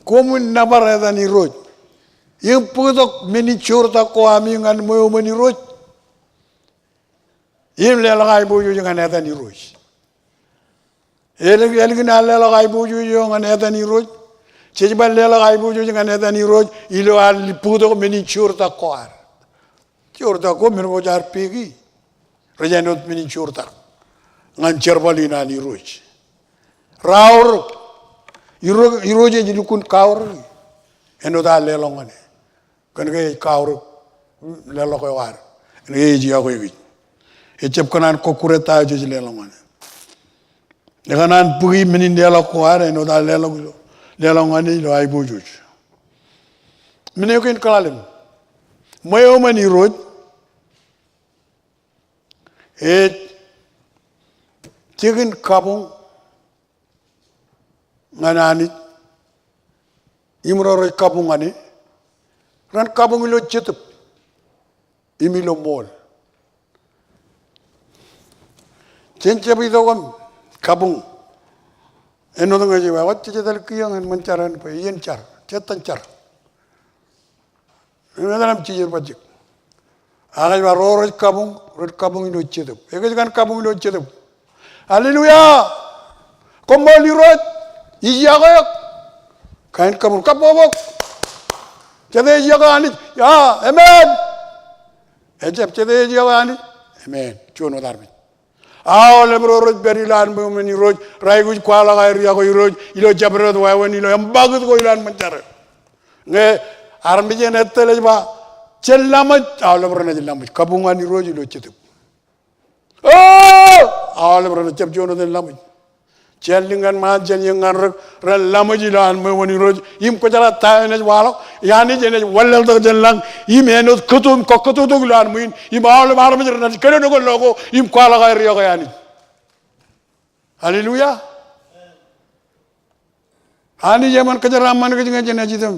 Koṃwin nōbar etan Irooj. Im bōktok men in joortak ko ami ñan ṃweo ṃōn Irooj. Im leḷọk aiboojoj ñan etan Irooj. Ālikin, ālikin ad leḷọk aiboojoj eo ñan etan Irooj, jej bar leḷọk aiboojoj ñan etan Irooj ilo ad bōktok men in joortak ko ad. Joortak ko men ko jaar peki. Rej āinwōt men in joortak ñan jerbal in an Irooj. Raorōk. Irooj, Irooj ej lukkuun kaorōk. Āinwōt ad leḷọk ñan e. Kōn ke ej kaorōk leḷọk eo ad. Kōn ke ej yokwe kōj. Ejjab kōṇaan kọkkure ta eo jej leḷọk ñan e. Ekōṇaan bōki men in leḷọk ko ad āinwōt ad leḷọk ilo, leḷọk ñan e ilo aiboojoj. Men eo kein kōḷalem. Ṃweo ṃōn Irooj ej jikin kabuñ ñan Anij im ro rej kabuñ ñan e, ren kabuñ ilo jetōb im ilo ṃool. Jen jab itok im kabuñ. Āinwōt ñe jej ba, wōt jej etal kiiō ñan ṃōn jar in bwe iien jar, jet etan jar. Im etal im jijet bajjek. Ak ej ba ro rej kabuñ, rej kabuñ ilo jetōb. Ekōjkan kabuñ ilo jetōb. Hallelujah! Koṃṃool Irooj, ij yokwe eok. Kain kabuñ, kabbokbok. Jete ej yokwe Anij? Ya, amen. Ejjab, jete ej yokwe Anij? Amen. Juon wōt armej. Aolep ro rej pād ilowaan ṃweo ṃōn Irooj, rej aikuj kwaḷọk aer yokwe Irooj ilo jabdewōt wāween, ilo eṃṃakūt ko ilowaan ṃōn jar eo. Ñe armej eṇ ettōl ej ba, jen laṃōj, aolep renaaj laṃōj. Kabuñ an Irooj ilo jetōb. O! Aolep renaaj, jab juon wōt en laṃōj. Jān liññan ṃaan, jān iien ñan rek, ren laṃōj ilowaan ṃweo ṃōn Irooj, im kwōjeḷā ta eo enaaj waḷọk, Anij enaaj wanlaḷtak jān lañ, im āinwōt kōto im kōkkōtoto ilowaan ṃwiin, im aolep armej renaaj kōnono kōn lo ko, im kwaḷọk aer yokwe Anij. Hallelujah. Anij eṃṃan kōjeraaṃṃan kōj ñe jenaaj itok.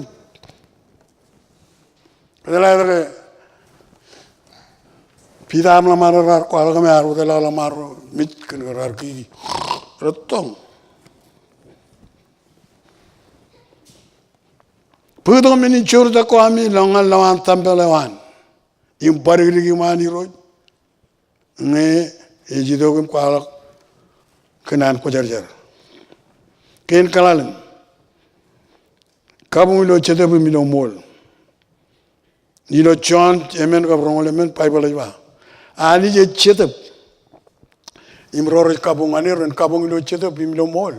Kwōjeḷā ke Piter im ḷōṃaro raar kwaḷọk im ear wōtlọk ḷōṃaro mej kōn ke raar kiki. Rej toñ. Bōktok men in joortak ko ami ḷọk ñan lowaan tempel eo an. Im badikdik iṃaan Irooj. ñe ej itok im kwaḷọk kōn an kwōjarjar. Kein kaḷalem, kabuñ ilo jetōb im ilo ṃool. Ilo Jon emān kab roñoul emān, Baibōḷ ej ba, Anij ej jetōb, im ro rej kabuñ ñan e ren kabuñ ilo jetōb im ilo ṃool.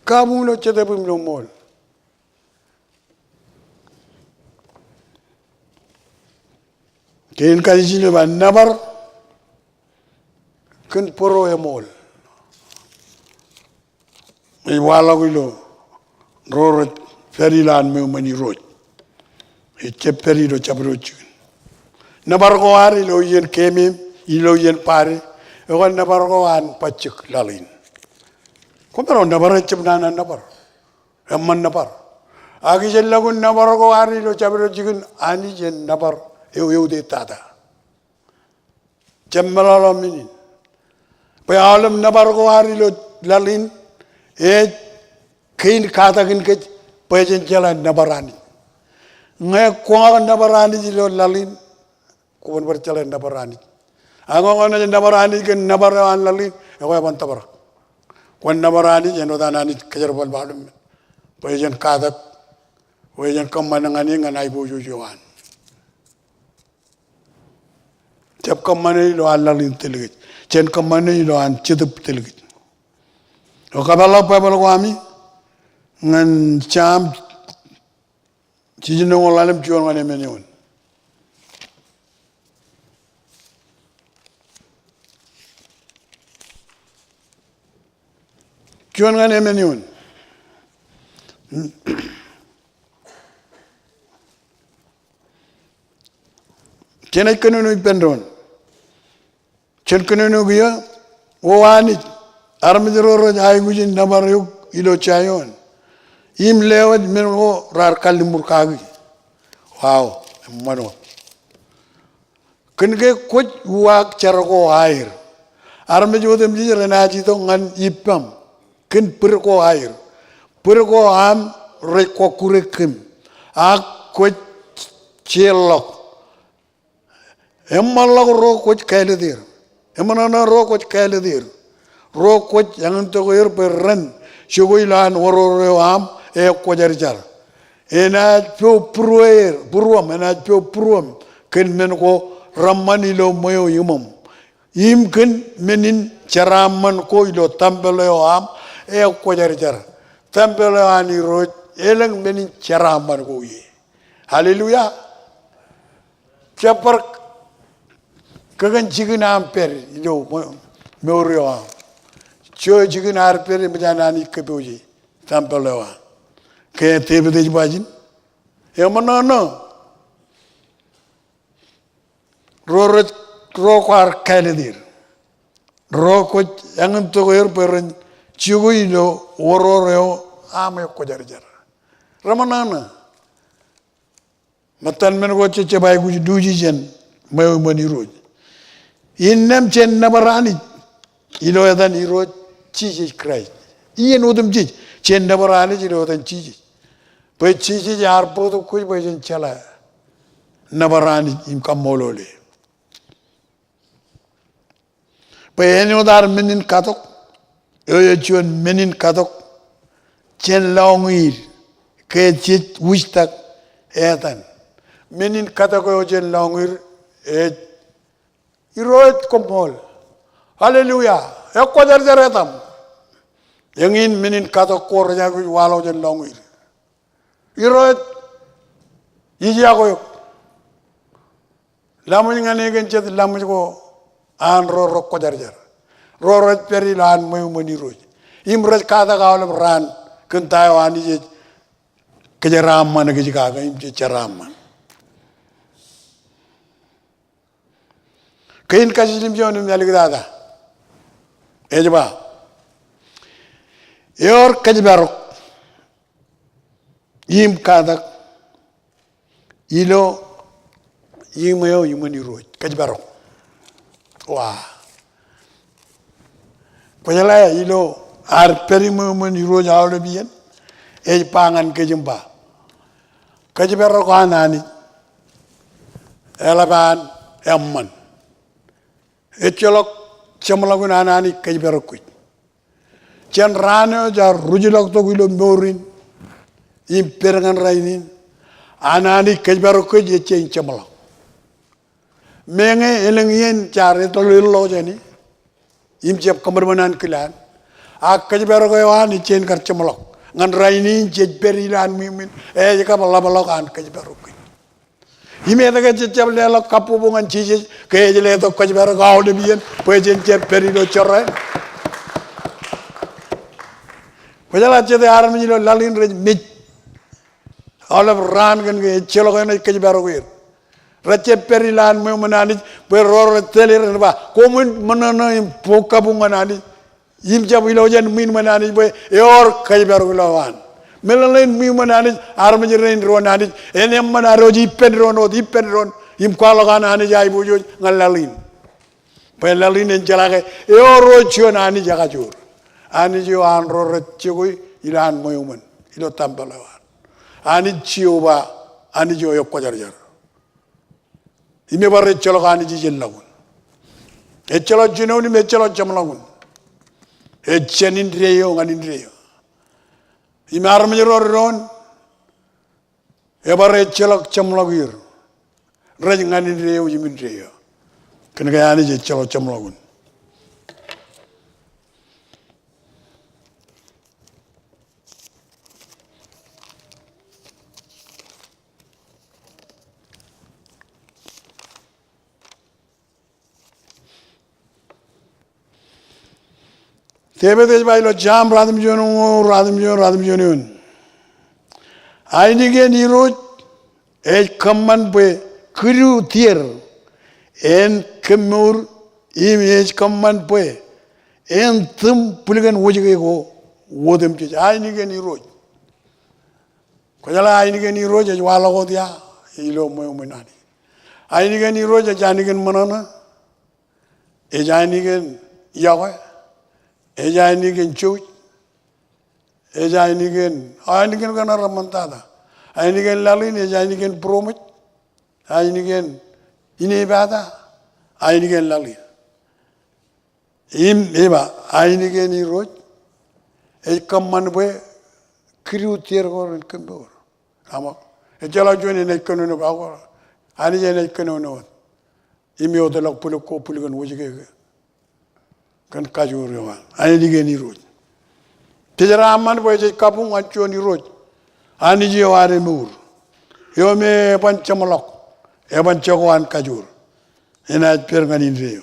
Kabuñ ilo jetōb im ilo ṃool. Kein kajjitōk ej ba nōbar kōn bōro eṃool. Ej waḷọk ilo ro rej pād ilo an ṃweo iṃōn Irooj. Ejjab pād ilo jabdewōt jikin. Nōbar ko ad ilo iien keemem, ilo iien bade, ekwe nōbar ko an bajjek laḷ in. Koṃ ro nōbar ejjab nana nōbar. Eṃṃan nōbar. Ak ijellọkun nōbar ko ad ilo jabdewōt jikin, Anij en nōbar eutiej tata. Jab meḷọkḷọk men in. Bwe aolep nōbar ko ad ilo laḷ in, ej kein katakin kōj bwe jen jeḷā nōbar Anij. Ñe kwō ñak nōbar Anij ilo laḷ in, kwōban bar jeḷā nōbar Anij. Ak ñe kwō ñak nōbar Anij kōn nōbar eo an laḷ in, ekwe eban tōprak. Kwōn nōbar Anij, āinwōt an Anij kōjerbal ba aolep men. Bwe jen katak, bwe jen kōṃṃane ñan e ñan aiboojoj eo an. Jab kōṃṃane ilo an laḷ in tōl kōj. Jen kōṃṃane ilo an jetōb tōl kōj. Eo, kapeḷḷọk Baibōḷ ko ami ñan Sam jiljinoñoul ḷalem, juon ñan emān eoon. Juon ñan emān eoon. Jenaaj kōnono ippān doon. Jen kōnono kiiō, O Anij, armej ro rej aikuj in nōbar eok ilo Jaion, im lewōj men ko raar kalliṃur kaki. Wow, eṃṃan wōt. Kōn ke kwōj uwaak jar ko aer. Armej otemjej renaaj itok ñan ippaṃ kōn bōd ko aer. Bōd ko aṃ rej kọkkure kōm, ak kwōj jeorḷọk. Eṃṃanḷọk ro kwōj kāālōt er. Eṃṃanḷọk ro kwōj kāālōt er. Ro kwōj eñintok er bwe ren jokwe ilo an oror eo aṃ ekwōjarjar. Enaaj po būrueer, būruōṃ, enaaj po būruōṃ kōn men ko reṃṃan ilo ṃweo iṃōṃ, im kōn men in jeraaṃṃan ko ilo tempel eo aṃ ekwōjarjar. Tempel eo an Irooj elōñ men in jeraaṃṃan ko ie. Hallelujah. Jab bar kōkōn jikin aṃ pād ilo mo-, mour eo aṃ. Ijo jikin ad pād eṃōj an Anij kōpooje tempel eo aṃ. Ke Devid ej ba ijin, eṃōṇōṇō ro rej, ro kwaar kāālōt er. Ro kwōj eñintok er bwe ren jokwe ilo oror eo aṃ ekwōjarjar. Reṃōṇōṇō. Ṃōttan men ko jejjab aikuj luuji jān ṃweo iṃōn Irooj. Innām jen nōbar Anij ilo etan Irooj Jisōs Kraist. Iien otemjej jen nōbar Anij ilo etan Jisōs. Bwe Jisōs ear bōktok kōj bwe jen jeḷā nōbar Anij im kaṃṃoolol e. Bwe āinwōt ad men in katok, eo ej juon men in katok jān lọñiid, ke jej wūjtak etan. Men in katok eo jān lọñiid ej Irooj koṃṃool. Hallelujah. Ekwōjarjar etaṃ. Eñin men in katok ko rej aikuj waḷọk jān lọñiid. Irooj, ij iọkwe eok. Laṃōj ñan e kōn jet laṃōj ko an ro rekwōjarjar. Ro rej pād ilo an ṃweo iṃōn Irooj. Im rej katak aolep raan kōn ta eo Anij ej kōjeraaṃṃan kōj kake im jej jeraaṃṃan. Kein kajiljilimjuon im āliktata ej ba, ewōr kōjparok im katak ilo iṃweo iṃōn Irooj. Kōjparok. Wa. Kwōjeḷā ilo ad pād iṃweo iṃōn Irooj aolep iien, ej ba ñan kōj im ba, kōjparok an Anij eḷap an eṃṃan. Ejjeḷọk jeṃḷọkin an Anij kōjparok kōj. Jān raan eo jaar rujḷọktok ilo mour in im pād ñan rainin, an Anij kōjparok kōj ej jañin jeṃḷọk. Meñe elōñ iien jaar etal ḷọk jāne im jab kōṃanṃan an kilaan, ak kōjparok eo an ej jañin kar jeṃḷọk ñan rainin jej pād ilowaan ṃwiin ṃwiin, ej kab ḷapḷọk an kōjparok kōj. Im etke jej jab leḷọk kabbokbok ñan Jisōs ke ej letok kōjparok aolep iien bwe jen jab pād ilo jorrāān? Kwōjeḷā jete armej ilo laḷ in rej mej aolep raan kōn ke ejjeḷọk eṇ ej kōjparok er. Rej jab pād ilowaan ṃweo ṃōn Anij bwe ro rej tōl er en ba, koṃwin ṃōṇōṇō im bōk kabuñ ñan Anij im jab ilo jān ṃwiin ṃōn Anij bwe ewōr kōjparok ilowaan. Meḷeḷein ṃwiin ṃōn Anij, armej rein doon Anij en eṃṃan ad wōj ippān doon wōt, ippān doon, im kwaḷọk an Anij aiboojoj ñan laḷ in. Bwe laḷ in en jeḷā ke ewōr ro juon Anij ekajoor. Anij eo an ro rej jokwe ilowaan ṃweo ṃōn ilo tempel eo an. Anij Jeova, Anij eo ekwōjarjar. Im ebar ejjeḷọk Anij ijellọkun. Ejjeḷọk jinoin im ejjeḷọk jeṃḷọkin. Ej jān indeeo ñan indeeo. Im armej ro doon, ebar ejjeḷọk jeṃḷọk er rej ñan indeeo im indeeo. Kōn ke Anij ejjeḷọk jeṃḷọkin. Devid ej ba ilo Sam ratimjuon, ratimjuon, ratimjuon eoon. Ainikien Irooj ej kōṃṃan bwe kidu tier en kōmmour im ej kōṃṃan bwe en tūm bwilkōn wōjke ko otemjej. Ainikien Irooj. Kwōjeḷā ainikien Irooj ej waḷọk wōt ia ilo ṃweo ṃōn Anij? Ainikien Irooj ej ainikien ṃōṇōṇō. Ej ainikien yokwe. Ej ainikien jouj. Ej ainikien, ainikien kōn reṃṃantata. Ainikien laḷ in ej ainikien būroṃōj. Ainikien inepata. Ainikien laḷ in. Im ej ba, ainikien Irooj ej kōṃṃan bwe kidu tier ko en kōmmour. Aṃ, ejjeḷọk juon enaaj kōnono ba ko, Anij enaaj kōnono wōt im ewōtlọk bwilōk ko bwilkōn wōjke kōn kajoor eo an. Ainikien Irooj. Kōjeraaṃṃan bwe jej kabuñ ñan juon Irooj, Anij eo ad emour, eo me eban jeṃḷọk, eban jako an kajoor. Enaaj pād ñan indeeo.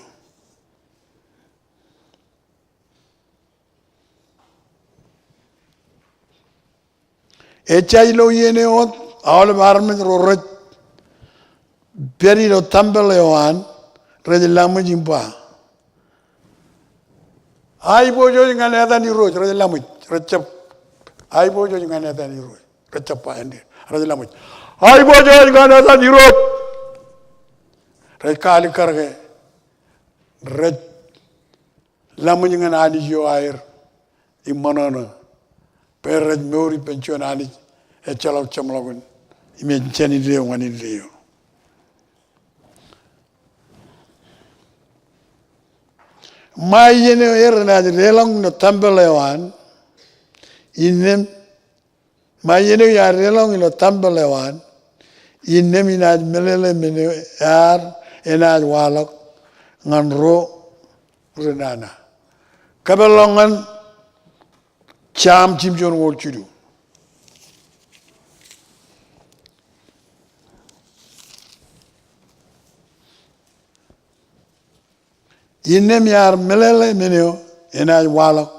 Ejja ilo iien eo wōt aolep armej ro rej pād ilo tempel eo an rej laṃōj im ba, aiboojoj ñan etan Irooj, rej laṃōj, rej jab, aiboojoj ñan etan Irooj, rej jab ba āindein, rej laṃōj, aiboojoj ñan etan Irooj. Rej kaalikkar ke rej laṃōj ñan Anij eo aer im ṃōṇōṇō bwe rej mour ippān juon Anij ejjeḷọk jeṃḷọkin im ej jān indeeo ñan indeeo. Ṃae iien eo er enaaj deḷọñ ilo tempel eo an, innām ṃae iien eo iar deḷọñ ilo tempel eo an, innām inaaj meḷeḷe men eo ear enaaj waḷọk ñan ro ri nana. Kōpeḷḷọk ñan Sam jimjuon wōt jilu. Innām iar meḷeḷe men eo enaaj waḷọk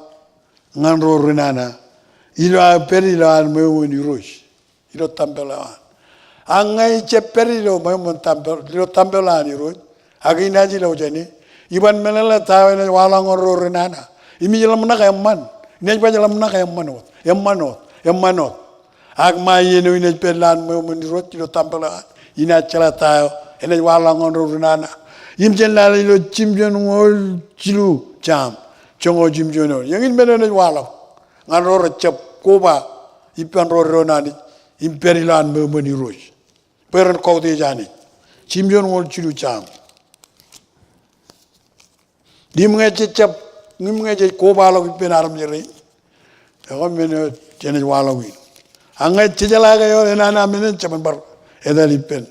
ñan ro ri nana ilo aō pād ilowaan ṃweo ṃōn Irooj ilo tempel eo an. Ak ñe ij jab pād ilo ṃweo ṃōn tempel, ilo tempel an Irooj, ak inaaj ilọk jāne, iban meḷeḷe ta eo enaaj waḷọk ñan ro ri nana. Im ij ḷōmṇak eṃṃan. Inaaj baj ḷōmṇak eṃṃan wōt, eṃṃan wōt, eṃṃan wōt. Ak ṃae iien eo inaaj pād ilowaan ṃweo ṃōn Irooj ilo tempel eo an, inaaj jeḷā ta eo enaaj waḷọk ñan ro ri nana. Im jen lale ilo jimjuon wōt jilu Sam, joñoul jimjuon wōt. Eñin men eo enaaj waḷọk ñan ro rej jab koba ippān ro doon Anij im pād ilowaan ṃweo ṃōn Irooj bwe ren kautiej Anij. Jimjuon wōt jilu Sam. Im ñe jej jab, im ñe jej kobaḷọk ippān armej rein, ekwe men eo jenaaj waḷọk in. Ak ñe jejeḷā ke eo enana men eṇ, jeban bar etal ippān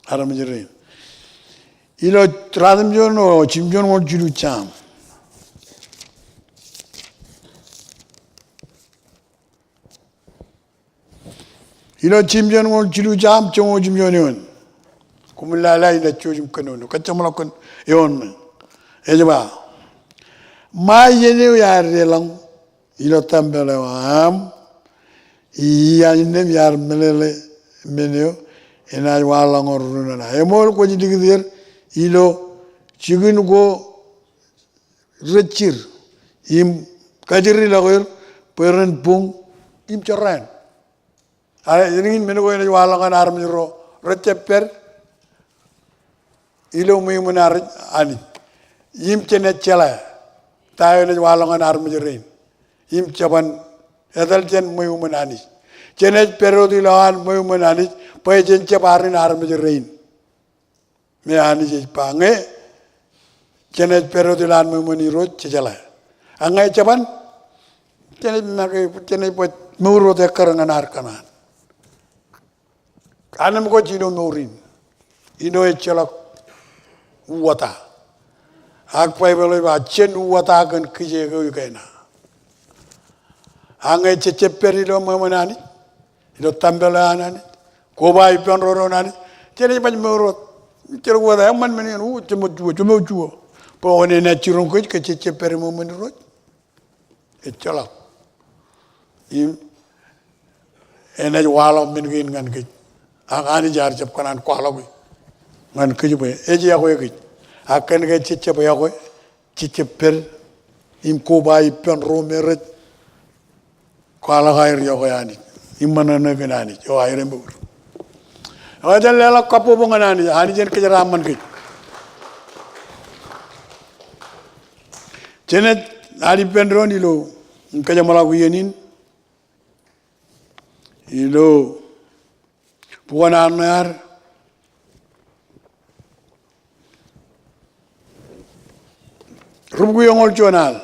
armej rein. Ilo Ratimjuon, o, jimjuon ñoul jilu Sam. Ilo jimjuon ñoul jilu Sam, joñoul jimjuon eoon. Koṃwin lale, inaaj jouj im kōnono. Kōjeṃḷọk kōn eoon ṇe. Ej ba, ṃae iien eo iar deḷọñ ilo tempel eo aṃ, iien eo iar meḷeḷe men eo, enaaj waḷọk ñan ri nana. Eṃool kwōj likūt er ilo jikin ko rej jir im kajjitōk er bwe ren buñ im jorrāān. Ak eñin men ko enaaj waḷọk ñan armej ro rej jab pād ilo ṃweo iṃōn Anij. Im jenaaj jeḷā ta eo enaaj waḷọk ñan armej rein im jeban etal jān ṃweo iṃōn Anij. Jenaaj pād wōt ilowaan ṃweo iṃōn Anij bwe jen jab arin armej rein. Me Anij ej ba ñe jenaaj pād wōt ilowaan ṃweo iṃōn Irooj, jejeḷā. Ak ñe jeban, jenaaj make, jenaaj baj mour wōt ekkar ñan ad kōṇaan. Anemkwōj ilo mour in, ilo ejjeḷọk uwōta. Ak Baibōḷ ej ba jen uwōta kōn kijeek eo ikōṇaan. Ak ñe jej jab pād ilo ṃweo iṃōn Anij, ilo tempel eo an Anij, koba ippān ro doon Anij, jenaaj baj mour wōt. Ejjeḷọk uwōta, eṃṃan men in, u, jeṃōj juon, jeṃōj juon. Bwe oṇāān eo enaaj jiroñ kōj ke jej jab pād ṃweo iṃōn Irooj. Ejjeḷọk. Im enaaj waḷọk men kein ñan kōj. Ak Anij ear jab kōṇaan kwaḷọk e ñan kōj bwe ej yokwe kōj. Ak kōn ke jej jab yokwe, jej jab pād im koba ippān ro me rej kwaḷọk aer yokwe Anij im ṃōṇōṇō kōn Anij eo aer emour. Ekwe jen leḷọk kabbokbok ñan Anij, Anij en kōjeraaṃṃan kōj. Jenaaj al ippān doon ilo im kōjeṃḷọk iien in ilo bok in Anṇe ad, rubukwi eñoul juon al.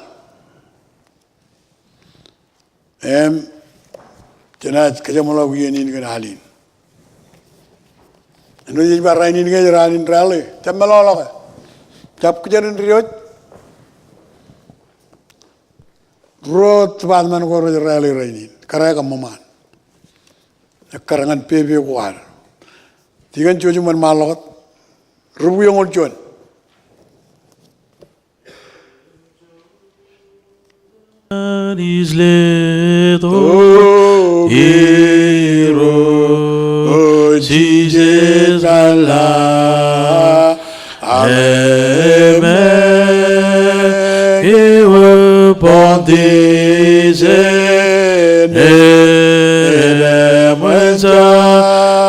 Im jenaaj kōjeṃḷọk iien in kōn al in. Āinwōt ej ba rainin ke ej raan in rally, jab meḷọkḷọk e. Jab kijerāān diwōj. Ruo department ko rej rally rainin, kōrā kab ṃōṃaan. Ekkar ñan pepe ko ad. Tikōn jouj im wōnṃaanḷọk wōt. Rubukwi eñoul juon. Anij letok Irooj Jisōs ñan laḷ. Amen. Ewe baptist en eṃṃan jabōt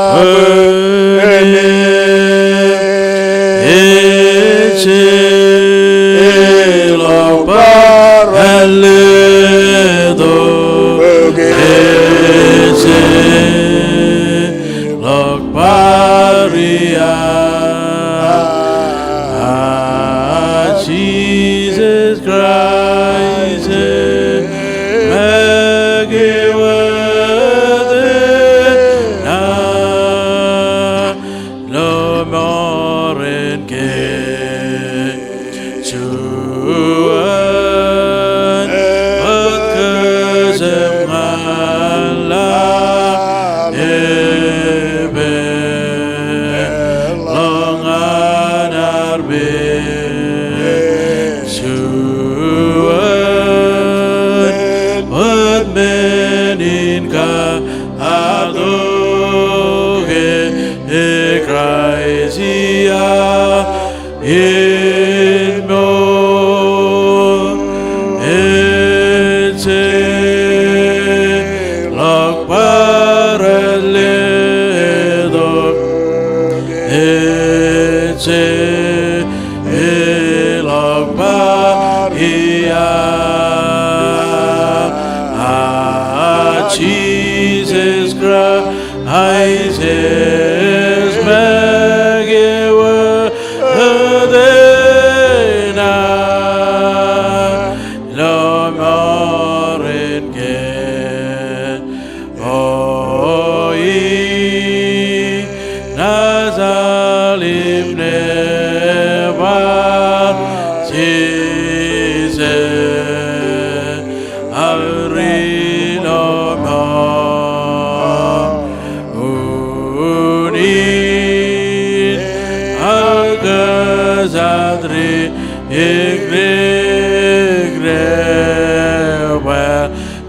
ejjeḷọk bar āinwōt letok, ejjeḷọk bar ia. Jisōs Kraist make wōt eṇ ilo mour in kōj juon, bōk kōjām ñan laḷ im eḷọñ ñan armej juon, bōk men in katok e Kraist ia in mour, ejjeḷọk bar āinwōt letok, ejjeḷọk bar ia. Jisōs Kraist, Kraist make wōt eṇ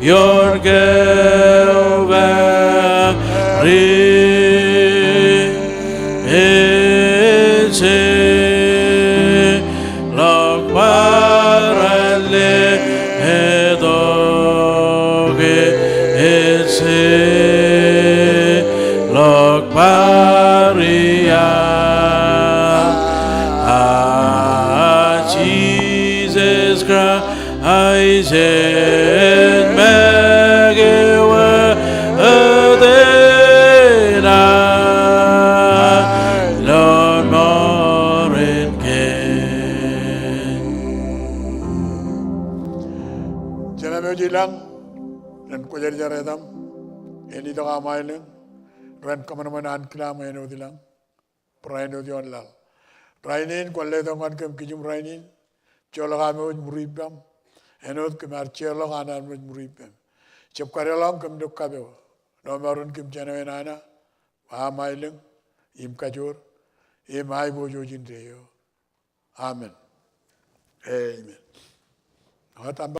ioon Kalvari, ej seḷọk bar ālle ettoke, ej seḷọk bar ia. A Jisōs Kraist, ej make wōt enaaj loon mour in kōj. Jen ej ilañ, ren kwōjarjar etaṃ, en itok aṃ aelōñ, ren kōṃanṃan ankilaṃ āinwōt ilañ. Barāinwōt ioon laḷ. Rainin kwōn letok ñan kōm kijem rainin, joḷọk am wōj ṃuri ippaṃ, āinwōt kōm ar jeorḷọk an armej ṃuri ippem. Jab kadeḷọñ kōm ilo kapo, ilo maroñ in kōm jān eo enana, aṃ aelōñ, im kajoor, im aiboojoj indeeo. Amen. Amen. Wōt aṃ